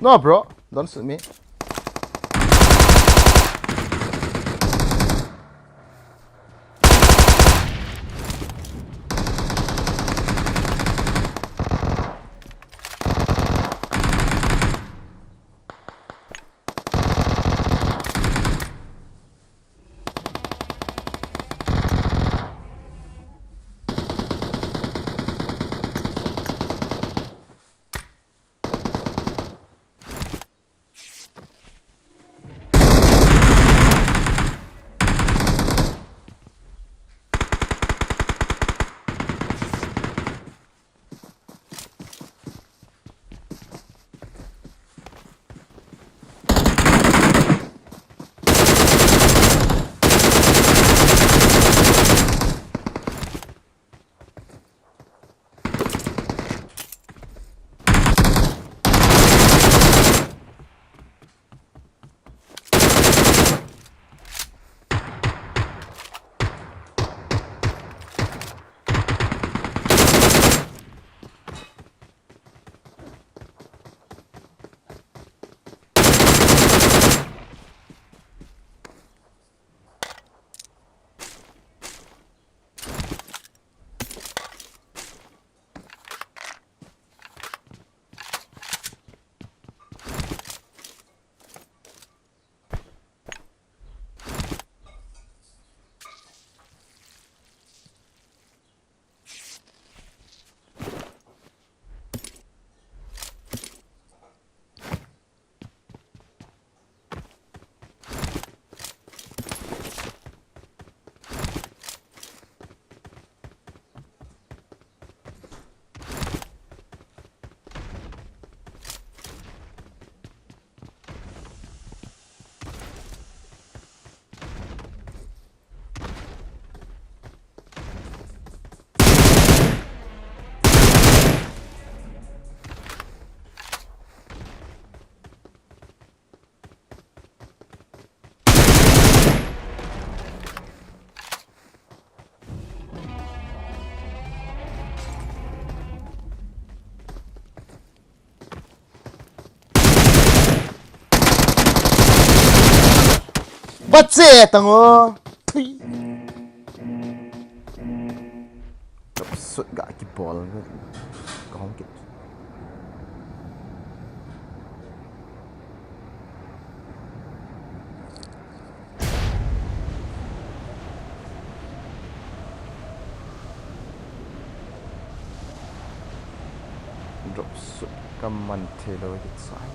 No, bro, don't shoot me. Bache tango. Thui. Top sut ga kibol. Kahong kit. Drop sut kaman thei lou kit sai.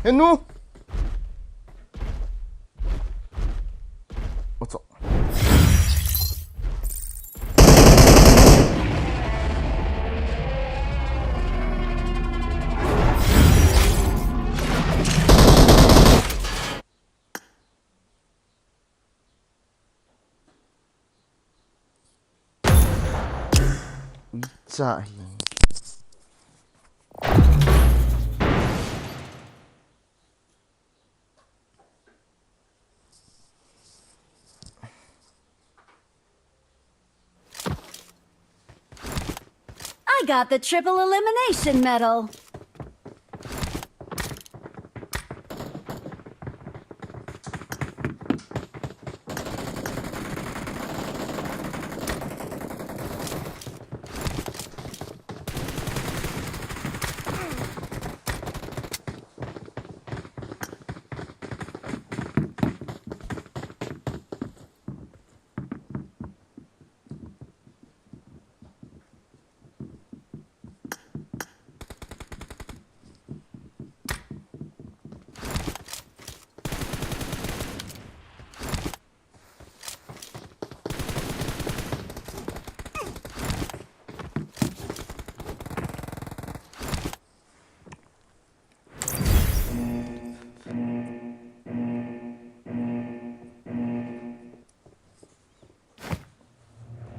Henu. Cha hi. I got the triple elimination medal.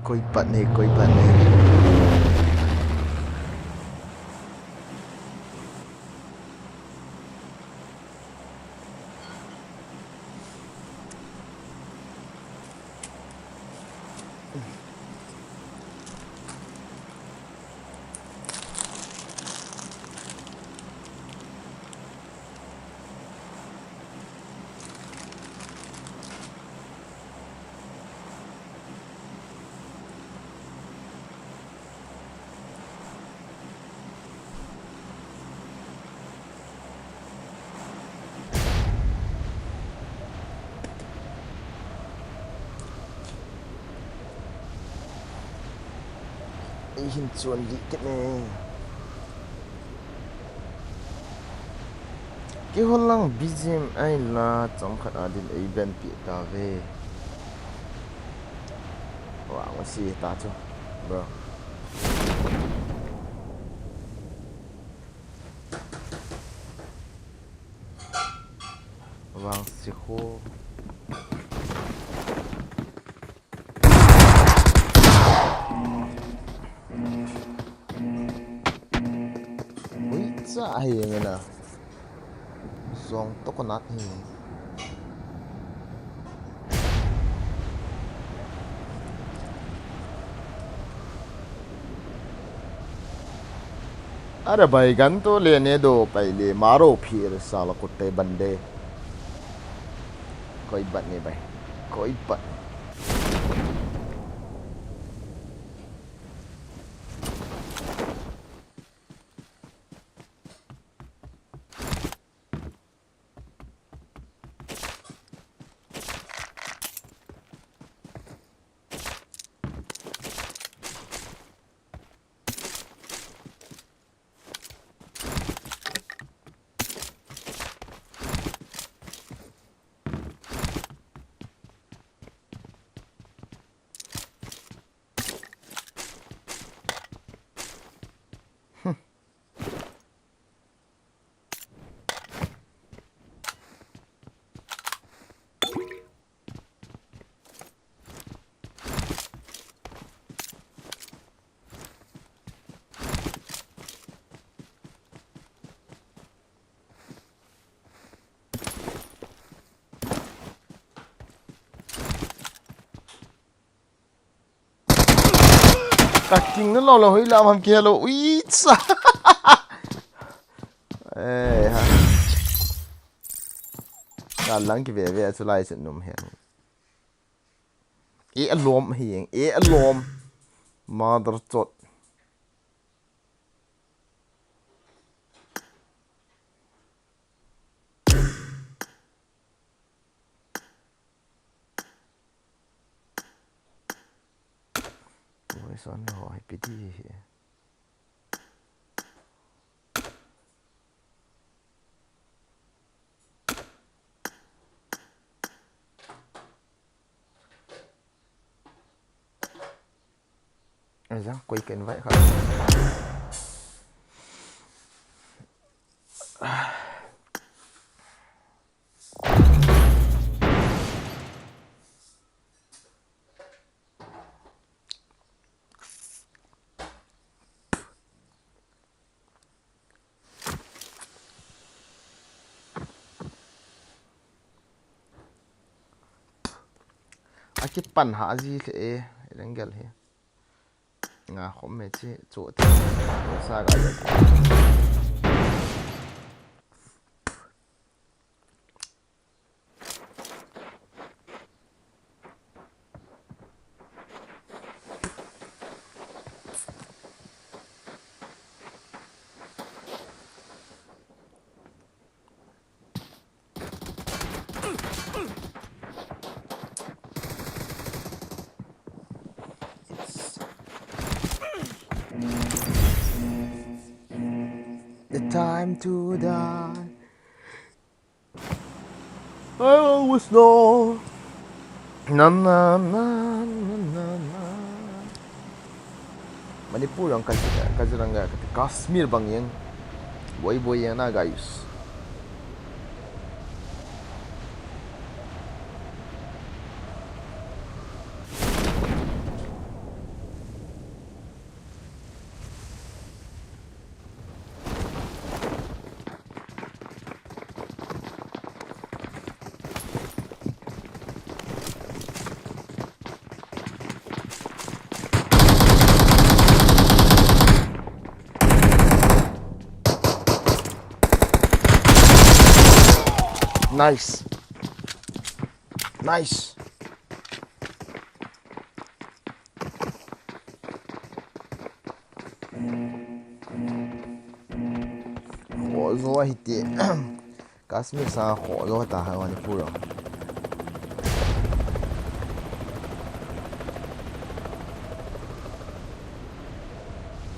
Koi pat ne, koi pat ne. Ei hin chuan dih kit ne. Kihol lang B G M I la chomkhat a din ei ban pi ta ve. Wa, wa si ta chu, bro. Vang si khu. Ui, cha hi nge na. Zong to ko nat hi. Are bai gan to le ne do pai le maro phir sa la kut te ban de. Koi bat ne bai. Koi bat. Ka king na lo lo hoi la mam ke lo. Ui cha. Eh ha. Ka lang ki ve ve chu lai chen num he. E alom hi, e alom. Mother chot. Oi, son lo, hai piti hi. Aja, koi ken vai kha. Akipan ha ji le e, Erangel hi. Nga khom me chi chu te. Sa ga. The time to die. I always know. Na, na, na, na, na, na. Manipur ang Kazi-, Kaziranga, Kashmir bang yang. Boi boi yang na, guys. Nice. Nice. Khoh jo ahi ti. Kashmir sa khoh jo ta ha Manipur a.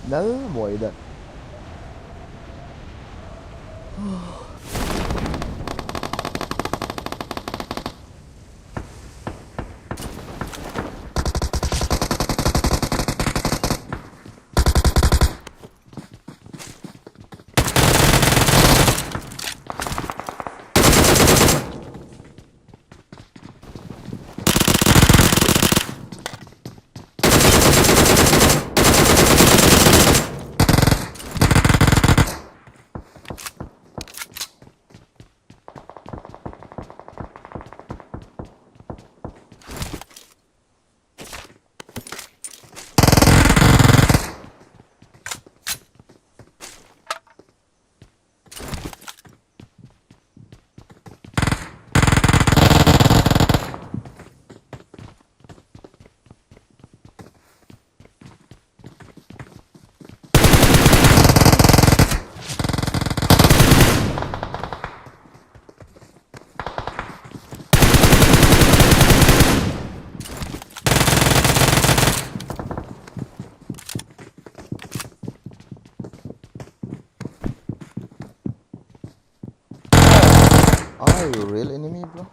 Nal moi da. Are you real enemy, bro?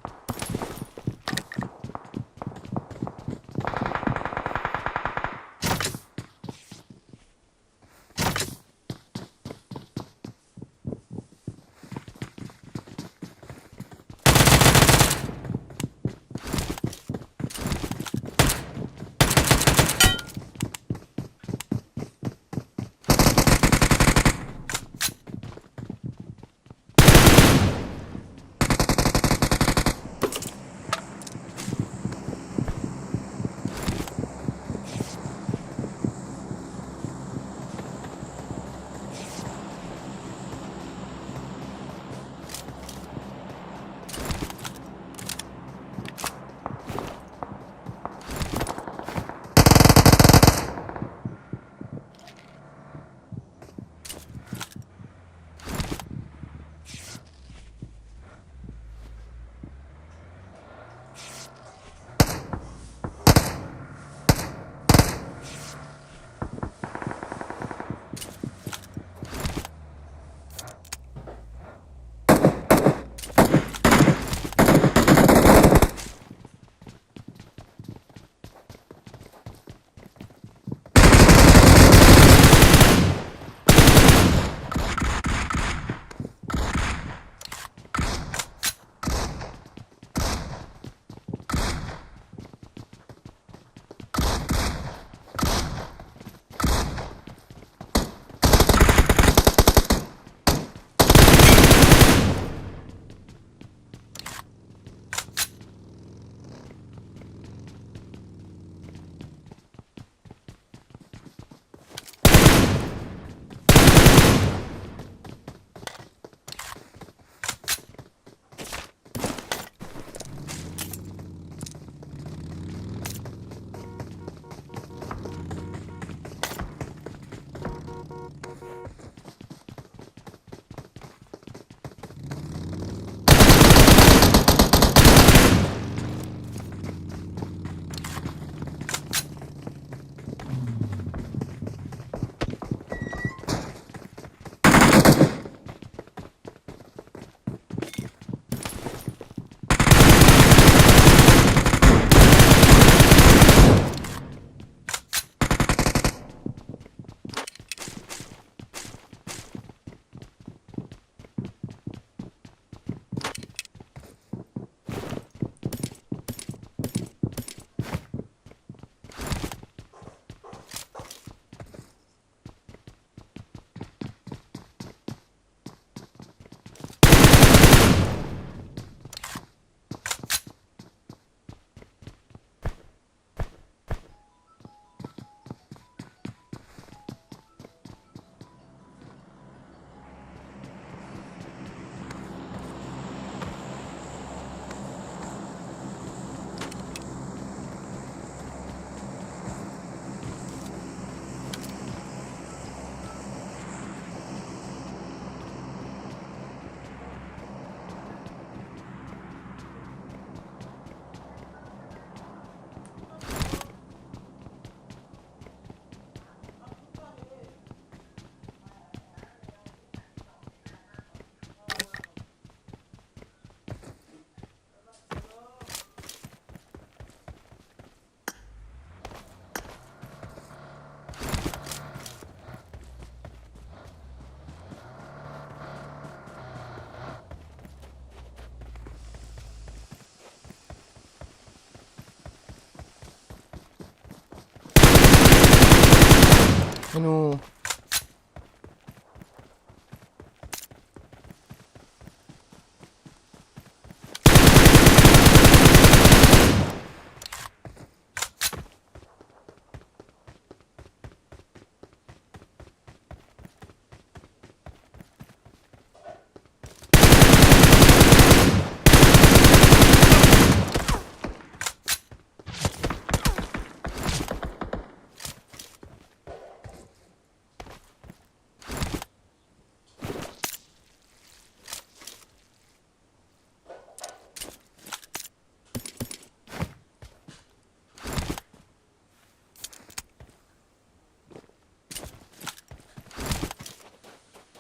Anu.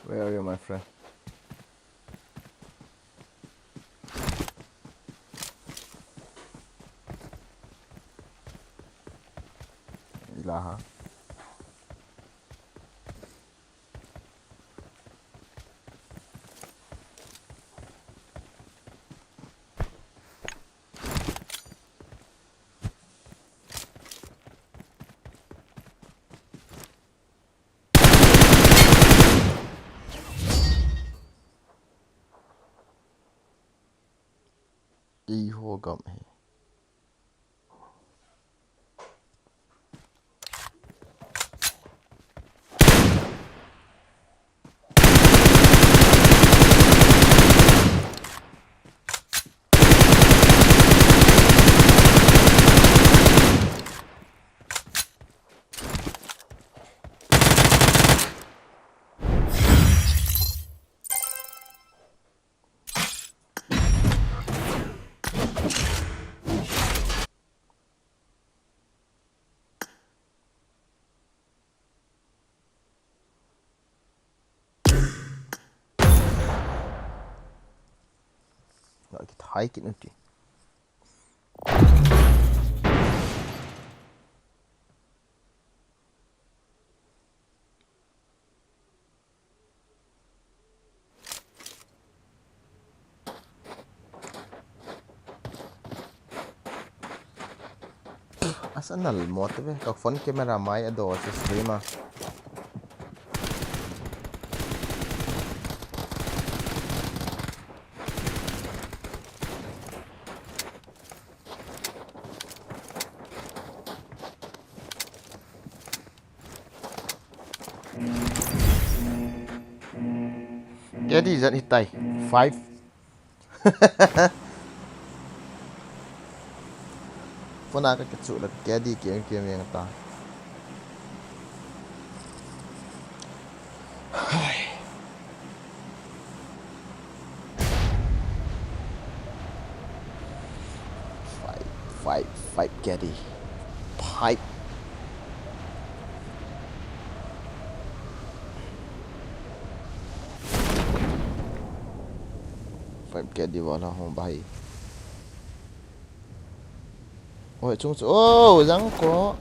Where are you, my friend? Ilaha. Eiho gam hi. Lah, kithai kit nati. Asa nal mo te ve, ka phone camera mai a do che stream a. Kedi zat hitai. Five. Phone a ka kichu la kedi kiang kiang yang ta. Five, five, five kedi. Five. Five kedi wala ho bhai. Oi, chung chu. Oh, jang ko.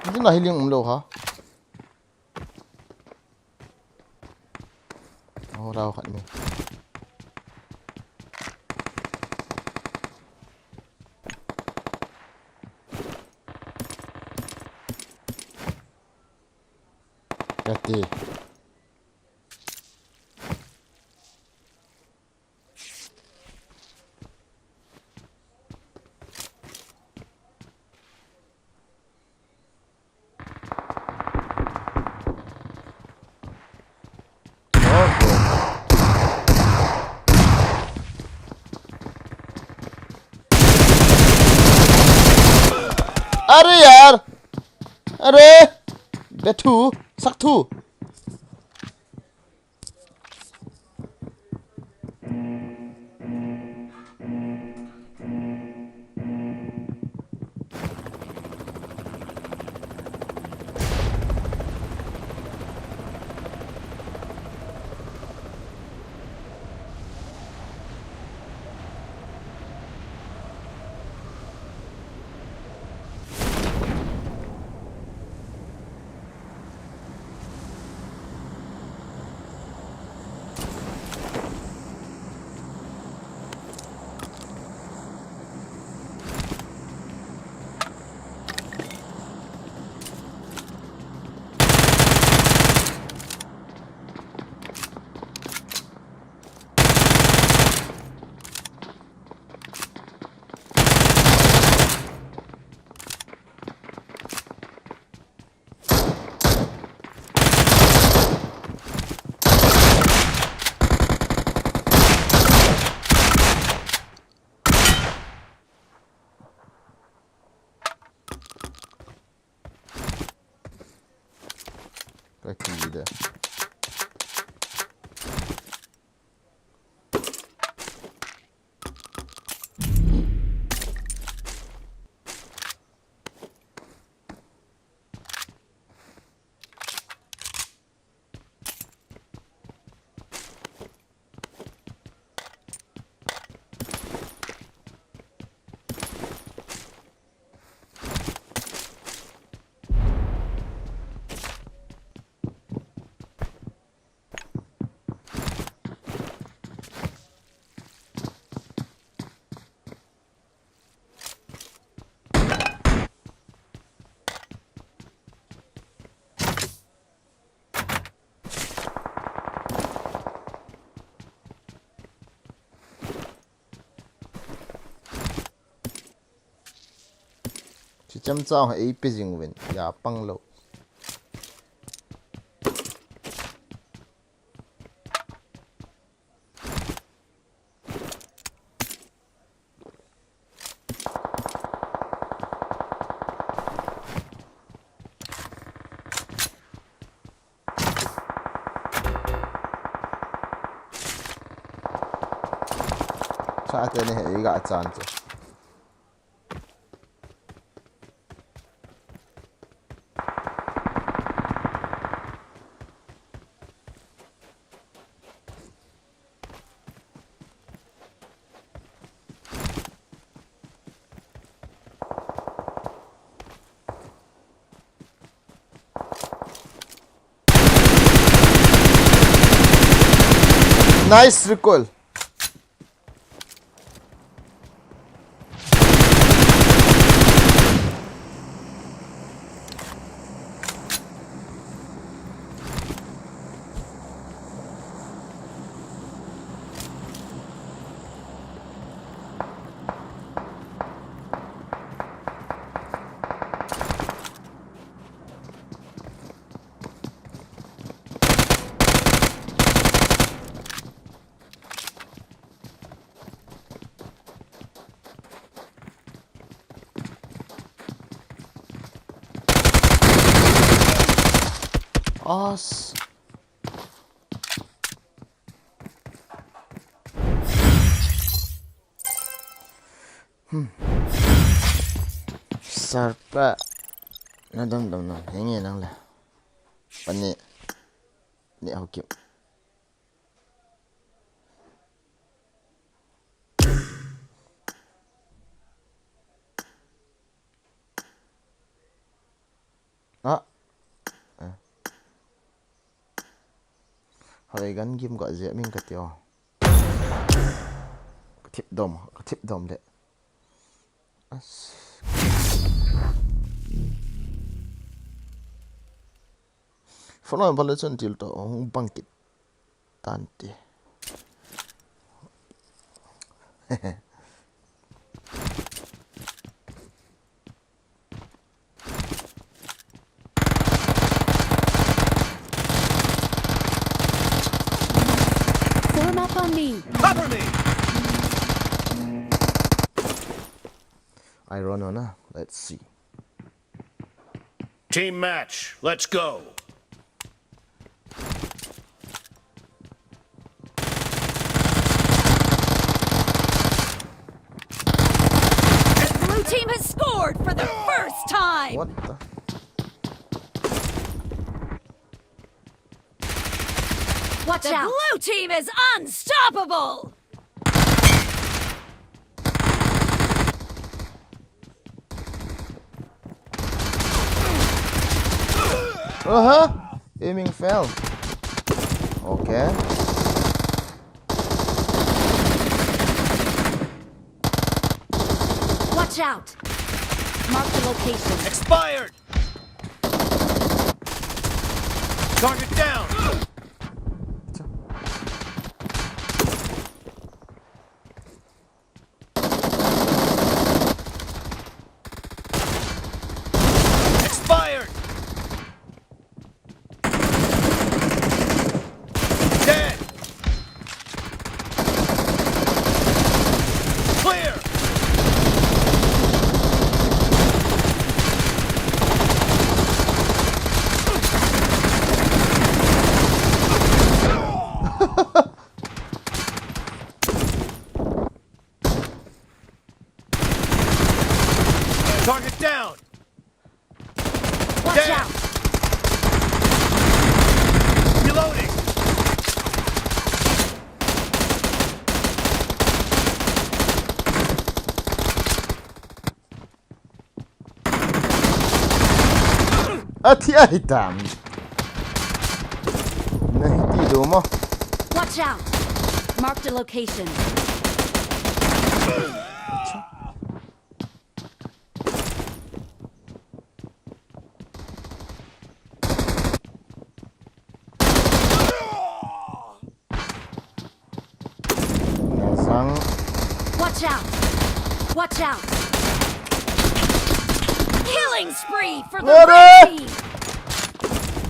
Ni na healing umlou ha. Oh, rau khat ni. Kati. अरे यार, अरे, बैठू, सक्थू। Ka kile. Chi cham chang ei pe jing uvin, ya pang lou. Chate ni he, i ga chan chu. Nice recoil. As. Hmm. Sarpa. Na dam dam na. Henge nang le. Pani. Ni hau kim. Ah. Eh. Hoi gan gim go je ming ka tio. Ka thip dom, ka thip dom le. As. Follow bal chun til to hung bang kit. Tante. Form up on me. Cover me. I run on, ah. Let's see. Team match, let's go. The blue team has scored for the first time. What the? Watch the out. Blue team is unstoppable. Uh huh. Aiming fell. Okay. Watch out. Mark the location. Expired. Target down. Expired. Dead. Clear. Target down. Watch Dead. Out. Reloading. Athi ahi tam. Nahi ti do mo. Watch out. Marked a location. Sang. Watch out. Watch out. Killing spree for the What red the? Team.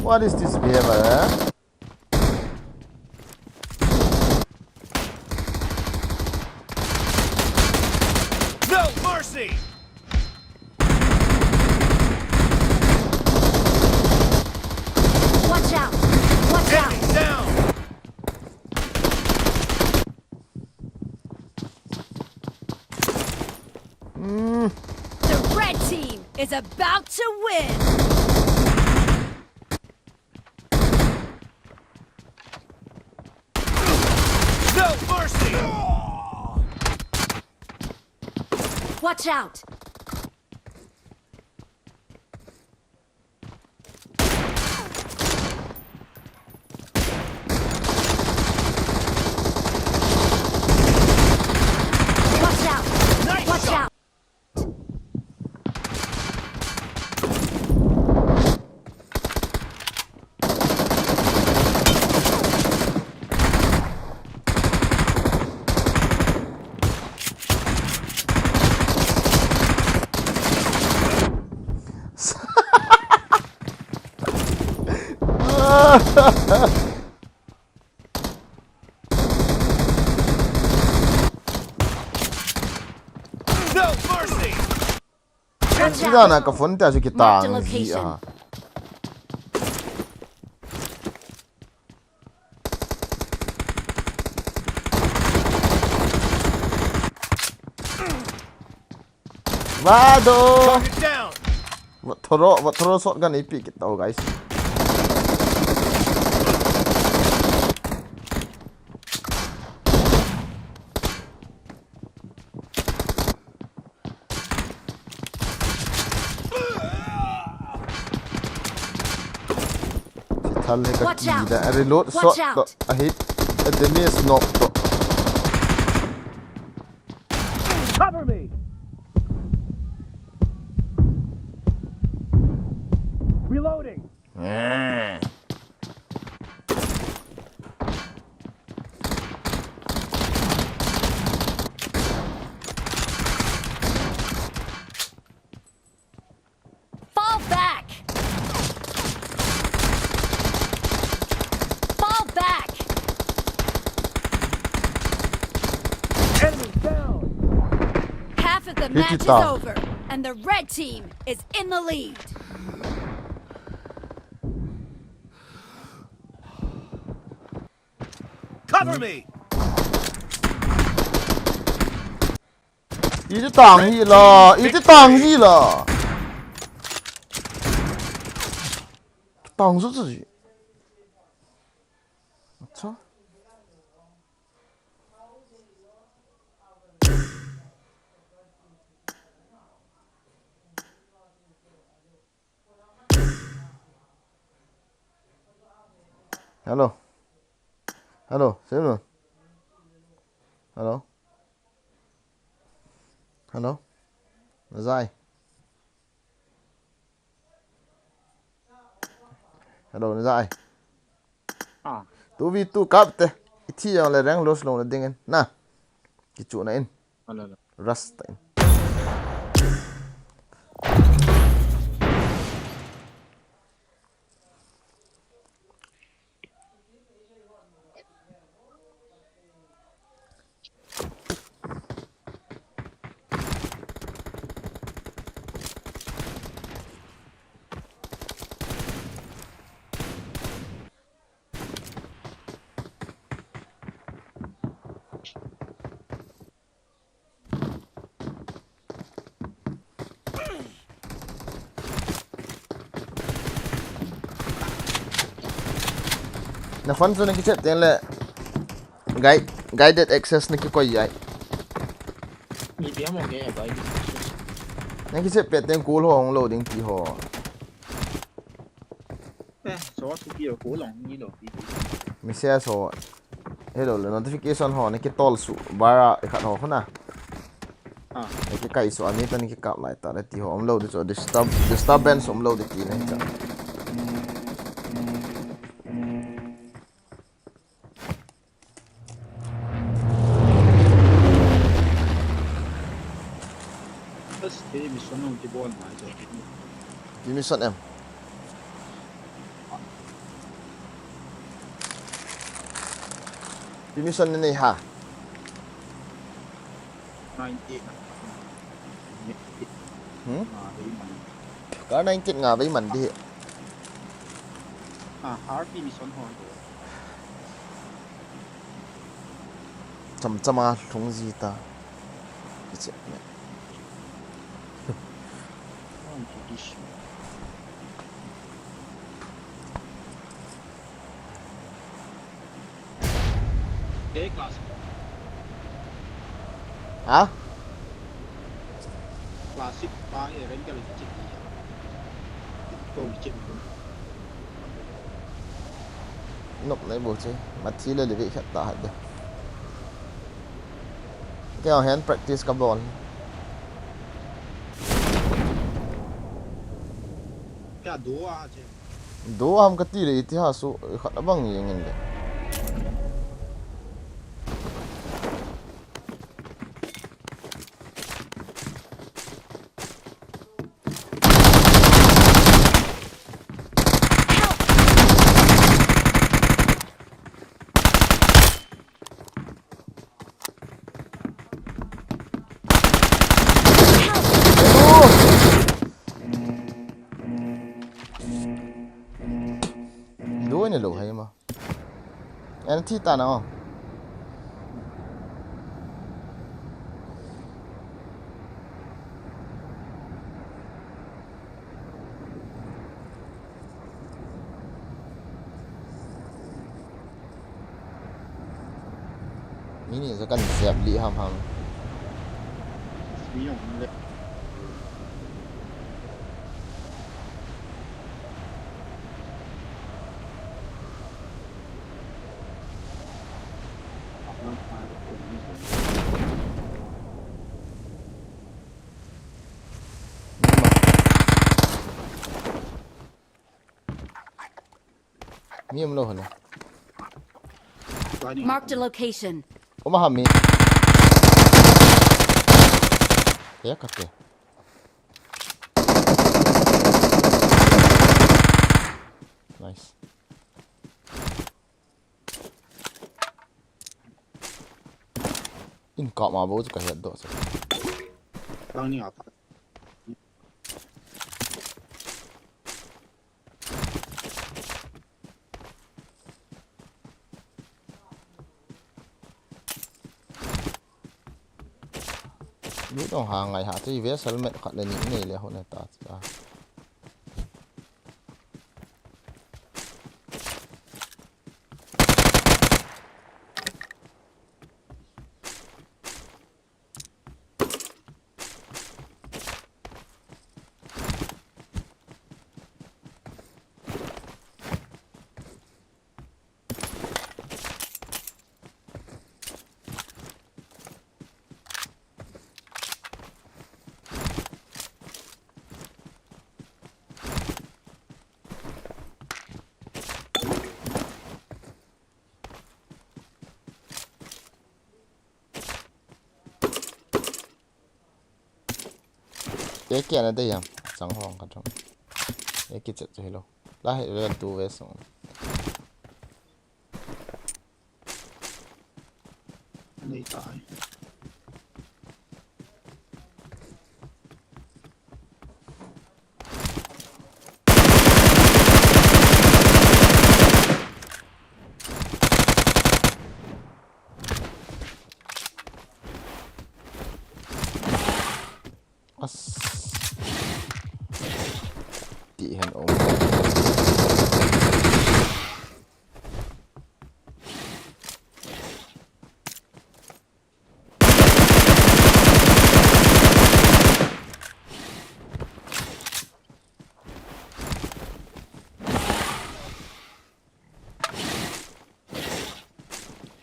What is this behavior, eh? No mercy. Watch out. Watch out. Enemy down. Hmm. The red team is about to win. No mercy. Watch out. Watch out. Nice Watch shot. Out. No mercy. Watch Ida na out. ka phone ta si Marked a kitang location. Zia. Vado. Target down. Thoro, thoro shotgun ipi kit tau, guys. Thal he ka Watch out. Kida. Reload Watch shot. Out. A hit. A damage knock to. Cover me. Reloading. Eh. Fall back. Fall back. Enemy down. Half of the Hit match it is down. Over, and the red team is in the lead. Cover me. Iti tang hi la, iti tang hi la. Tang su su ji. Acha. Hello. Hello, Simon. Hello. Hello. Nazai. Hello, Nazai. Ah. Two v two kap te. Ithi jong le rank loss lo na ding in. Na. Kichu na in. Hello, hello. Rust in. Na phone chu na kichep teng le guide, guided access na kikoi jai. Ni dia mo ke guided access. Na kichep pe teng kul ho hung lo ding ti ho. Eh, so tu pi ko long ni lo pi. Message ho. Hello, le notification ho, na kitol su, bara, e khat ho, khuna. Ah. Na kikai su, ani ta na kikap lai ta, na ti ho, um lo di chu, disturb, disturbance, um lo di ti na hi cha. First day mission nung kibol ngai chu. Ipi mission em? Ipi mission na nei ham? Ninety-eight. Hmm? Nga vei man. Kar ninety-eight nga vei man di. Ah, R P mission ho. Cham cham a lhung ji ta. Kichep ne. Ke class. Ha? Classic pa e rank ka le chip ni. Ko mi chip ko. Nok nai bo che. Mathi le le ve khat ta hat de. Kei a hin practice ka bol. Kya do a che. Do ham kati le itihas u khat abang jeng in le. Doi ne lo hai ma. An thi ta na o. Mi ni chu kan siap lih ham ham. Mi jong le. Mi um lou hole. Marked a location. Uma hami. Ya kate. Nice. In kap ma bou chu ka het doh chu. Tang ni a pa. Lu dong ha ngai ha, chu i vest helmet khat le ni nei le ho ne ta cha. Eke ana dei ham. Chang hong ka chang. Eke chet chu hilo. La he level two ve song. Nei tai. As. Ti hen om.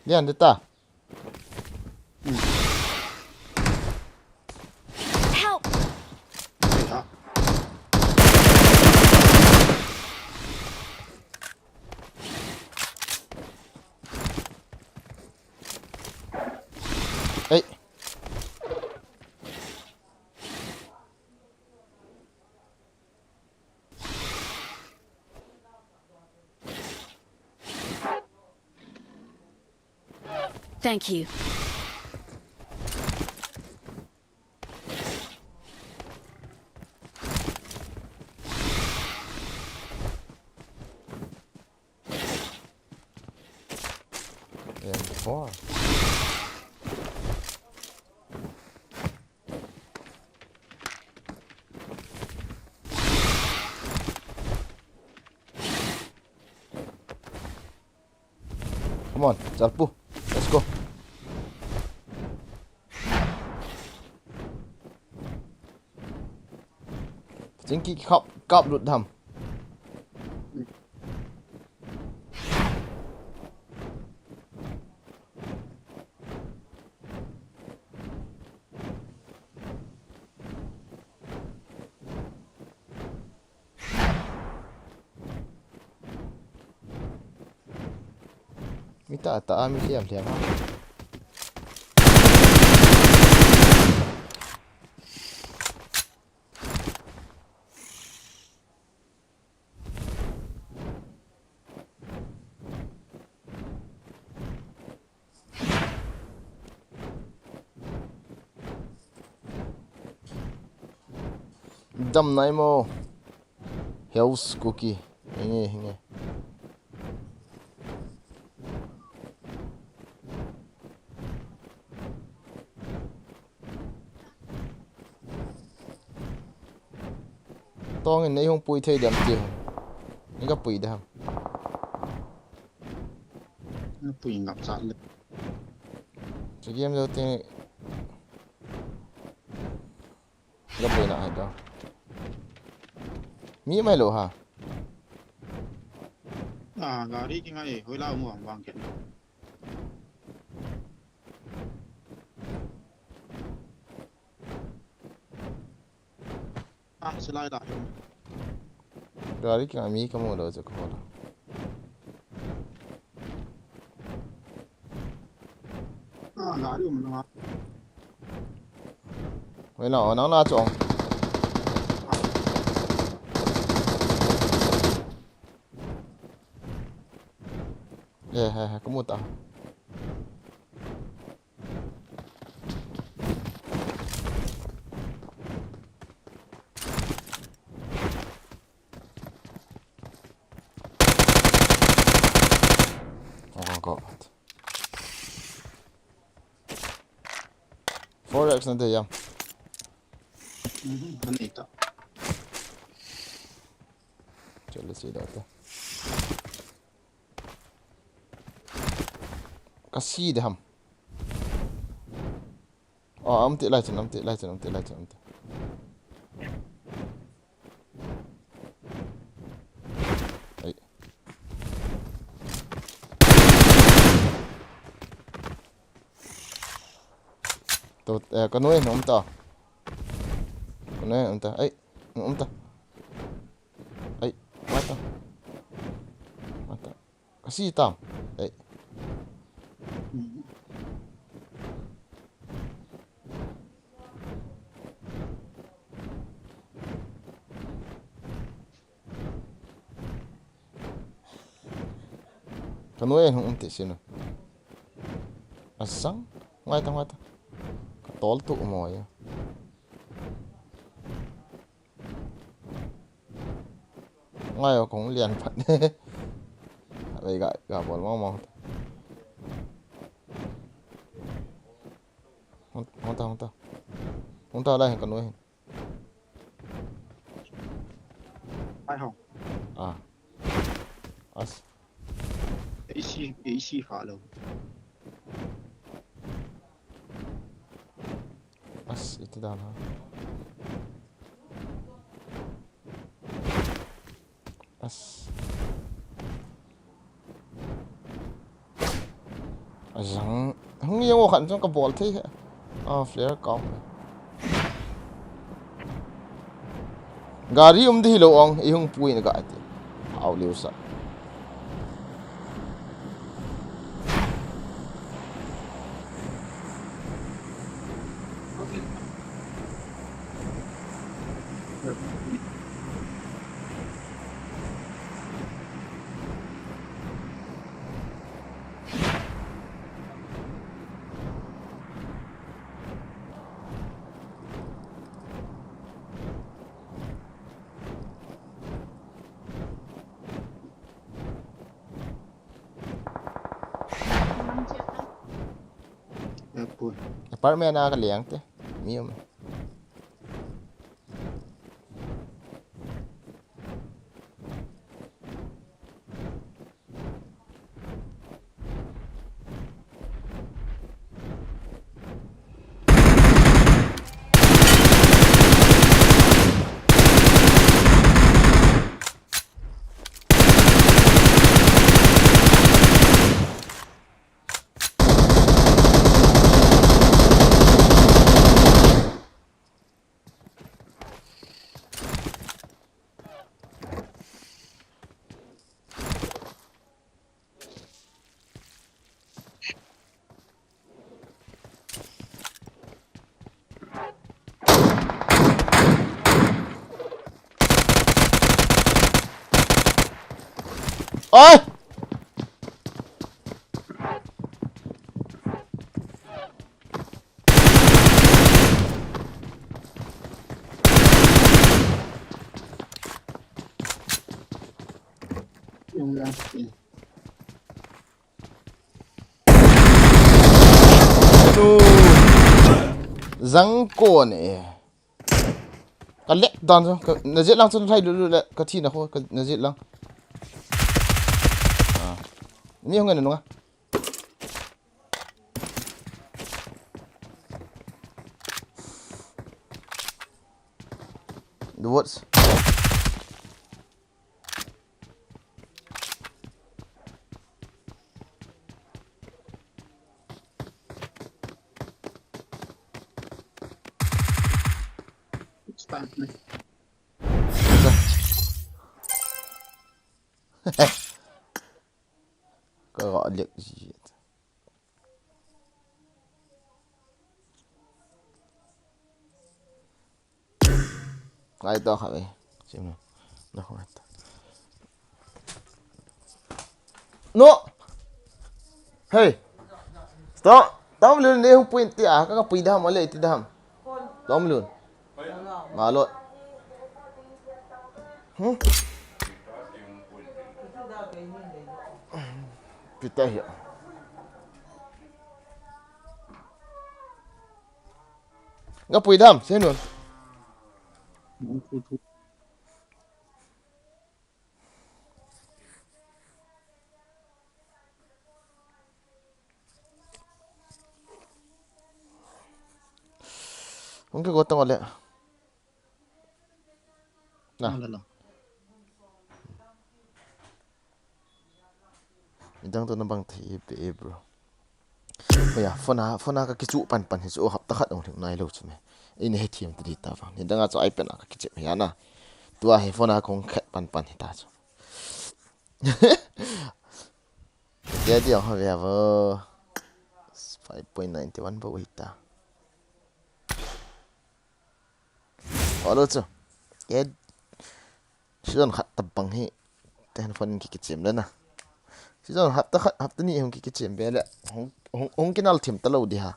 Lian de ta. Help! Ei. Thank you. M four. Come on, Chalpu. Let's go. Chingki kap, kap lut dham. Mi ta ta, mi liam liam ha. Dam nai mo. Heus kuki. Hinge, hinge. Tong in nei hung pui thei dem ti hung. Nei ka pui dem. Nei pui ngap chat le. Chi game jo ting. Ka pui na hai do. Mi mai lo ha. Ah, gari ki ngai, hoi la mu ang bang ken. Ah, silai da. Gari ki ngai mi ka mu lo je ko la. Ah, gari um na. Wei na, nang na chong. Ye, he, he, ka mu ta. Four X na dei yam. Mhm, anei ta. Chale, si da ta. Ka si de ham. Oh, am ti lai chun, am ti lai chun, am ti lai chun, am ti. Ai. To, eh, ka nuai, um ta. Ka nuai, um ta. Ai, um ta. Ai, mata. Mata. Ka si tam. Ai. Ka nuai hung um ti sinu. Asang. Ngai ta, ngai ta. Ka tol tu mo ya. Ngai o kong lian phat. Wei ga, ga bol mo mo. Hung, hung ta, hung ta. Hung ta lai ka nuai. Ai ho. Ah. As. A C, A C fa lo. As, iti dan ha. As. Ajang. Hung yang o khan chang ka bol thei he. Ah, flare kau. Gari um di lo ong, i hung pui na ka ati. Au liu sa. Apartment a ka leng te. Mi um. Oi! Yung last kill. Chu. Zang kon e. Ka lek dan chu, ka, na jet lang chu na thai lulu le, ka thi na ho, ka, na jet lang. Ah. Ni hong ngai na nunga. The woods. Start na. Ka ga lek ji. Ngai to kha ve. Sim na. Na kho ta. No. Hey. Stop. Tom lun ne hu point ti a ka ka pui dam ale ti dam. Tom lun. Malo. Hmm? Pita hi. Nga pui dam, sen nun. Thu, thu. Hung kigo tang le. Na. Ang galo. Nidang to nabang thei be, bro. Oya, phone a, phone a kakichu pan pan hi chu hapta khat ong lhing nai lou chu me. Eini hethem ta di ta vang. Nidang a chu iPad a kakichem hi ana. Tua hi phone a kong khet pan pan hi ta chu. Dia dia ha ve vo. Five point nine one bo hi ta. Olo chu. Ke season khat tabang hi. Ten phone kikichem le na. Season hapta khat, hapta ni hung kikichem be le. Hung, hung, hung kinal thim ta lou di ha.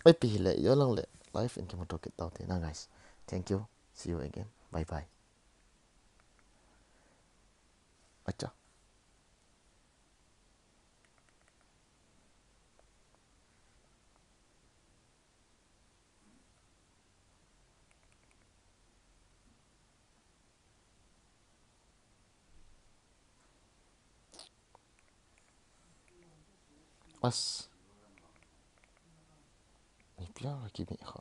Oi pi hi le, yo lang le. Live in kimuto kit tau te na, guys. Thank you. See you again. Bye bye. Acha. As. Ni pia ki mi kha.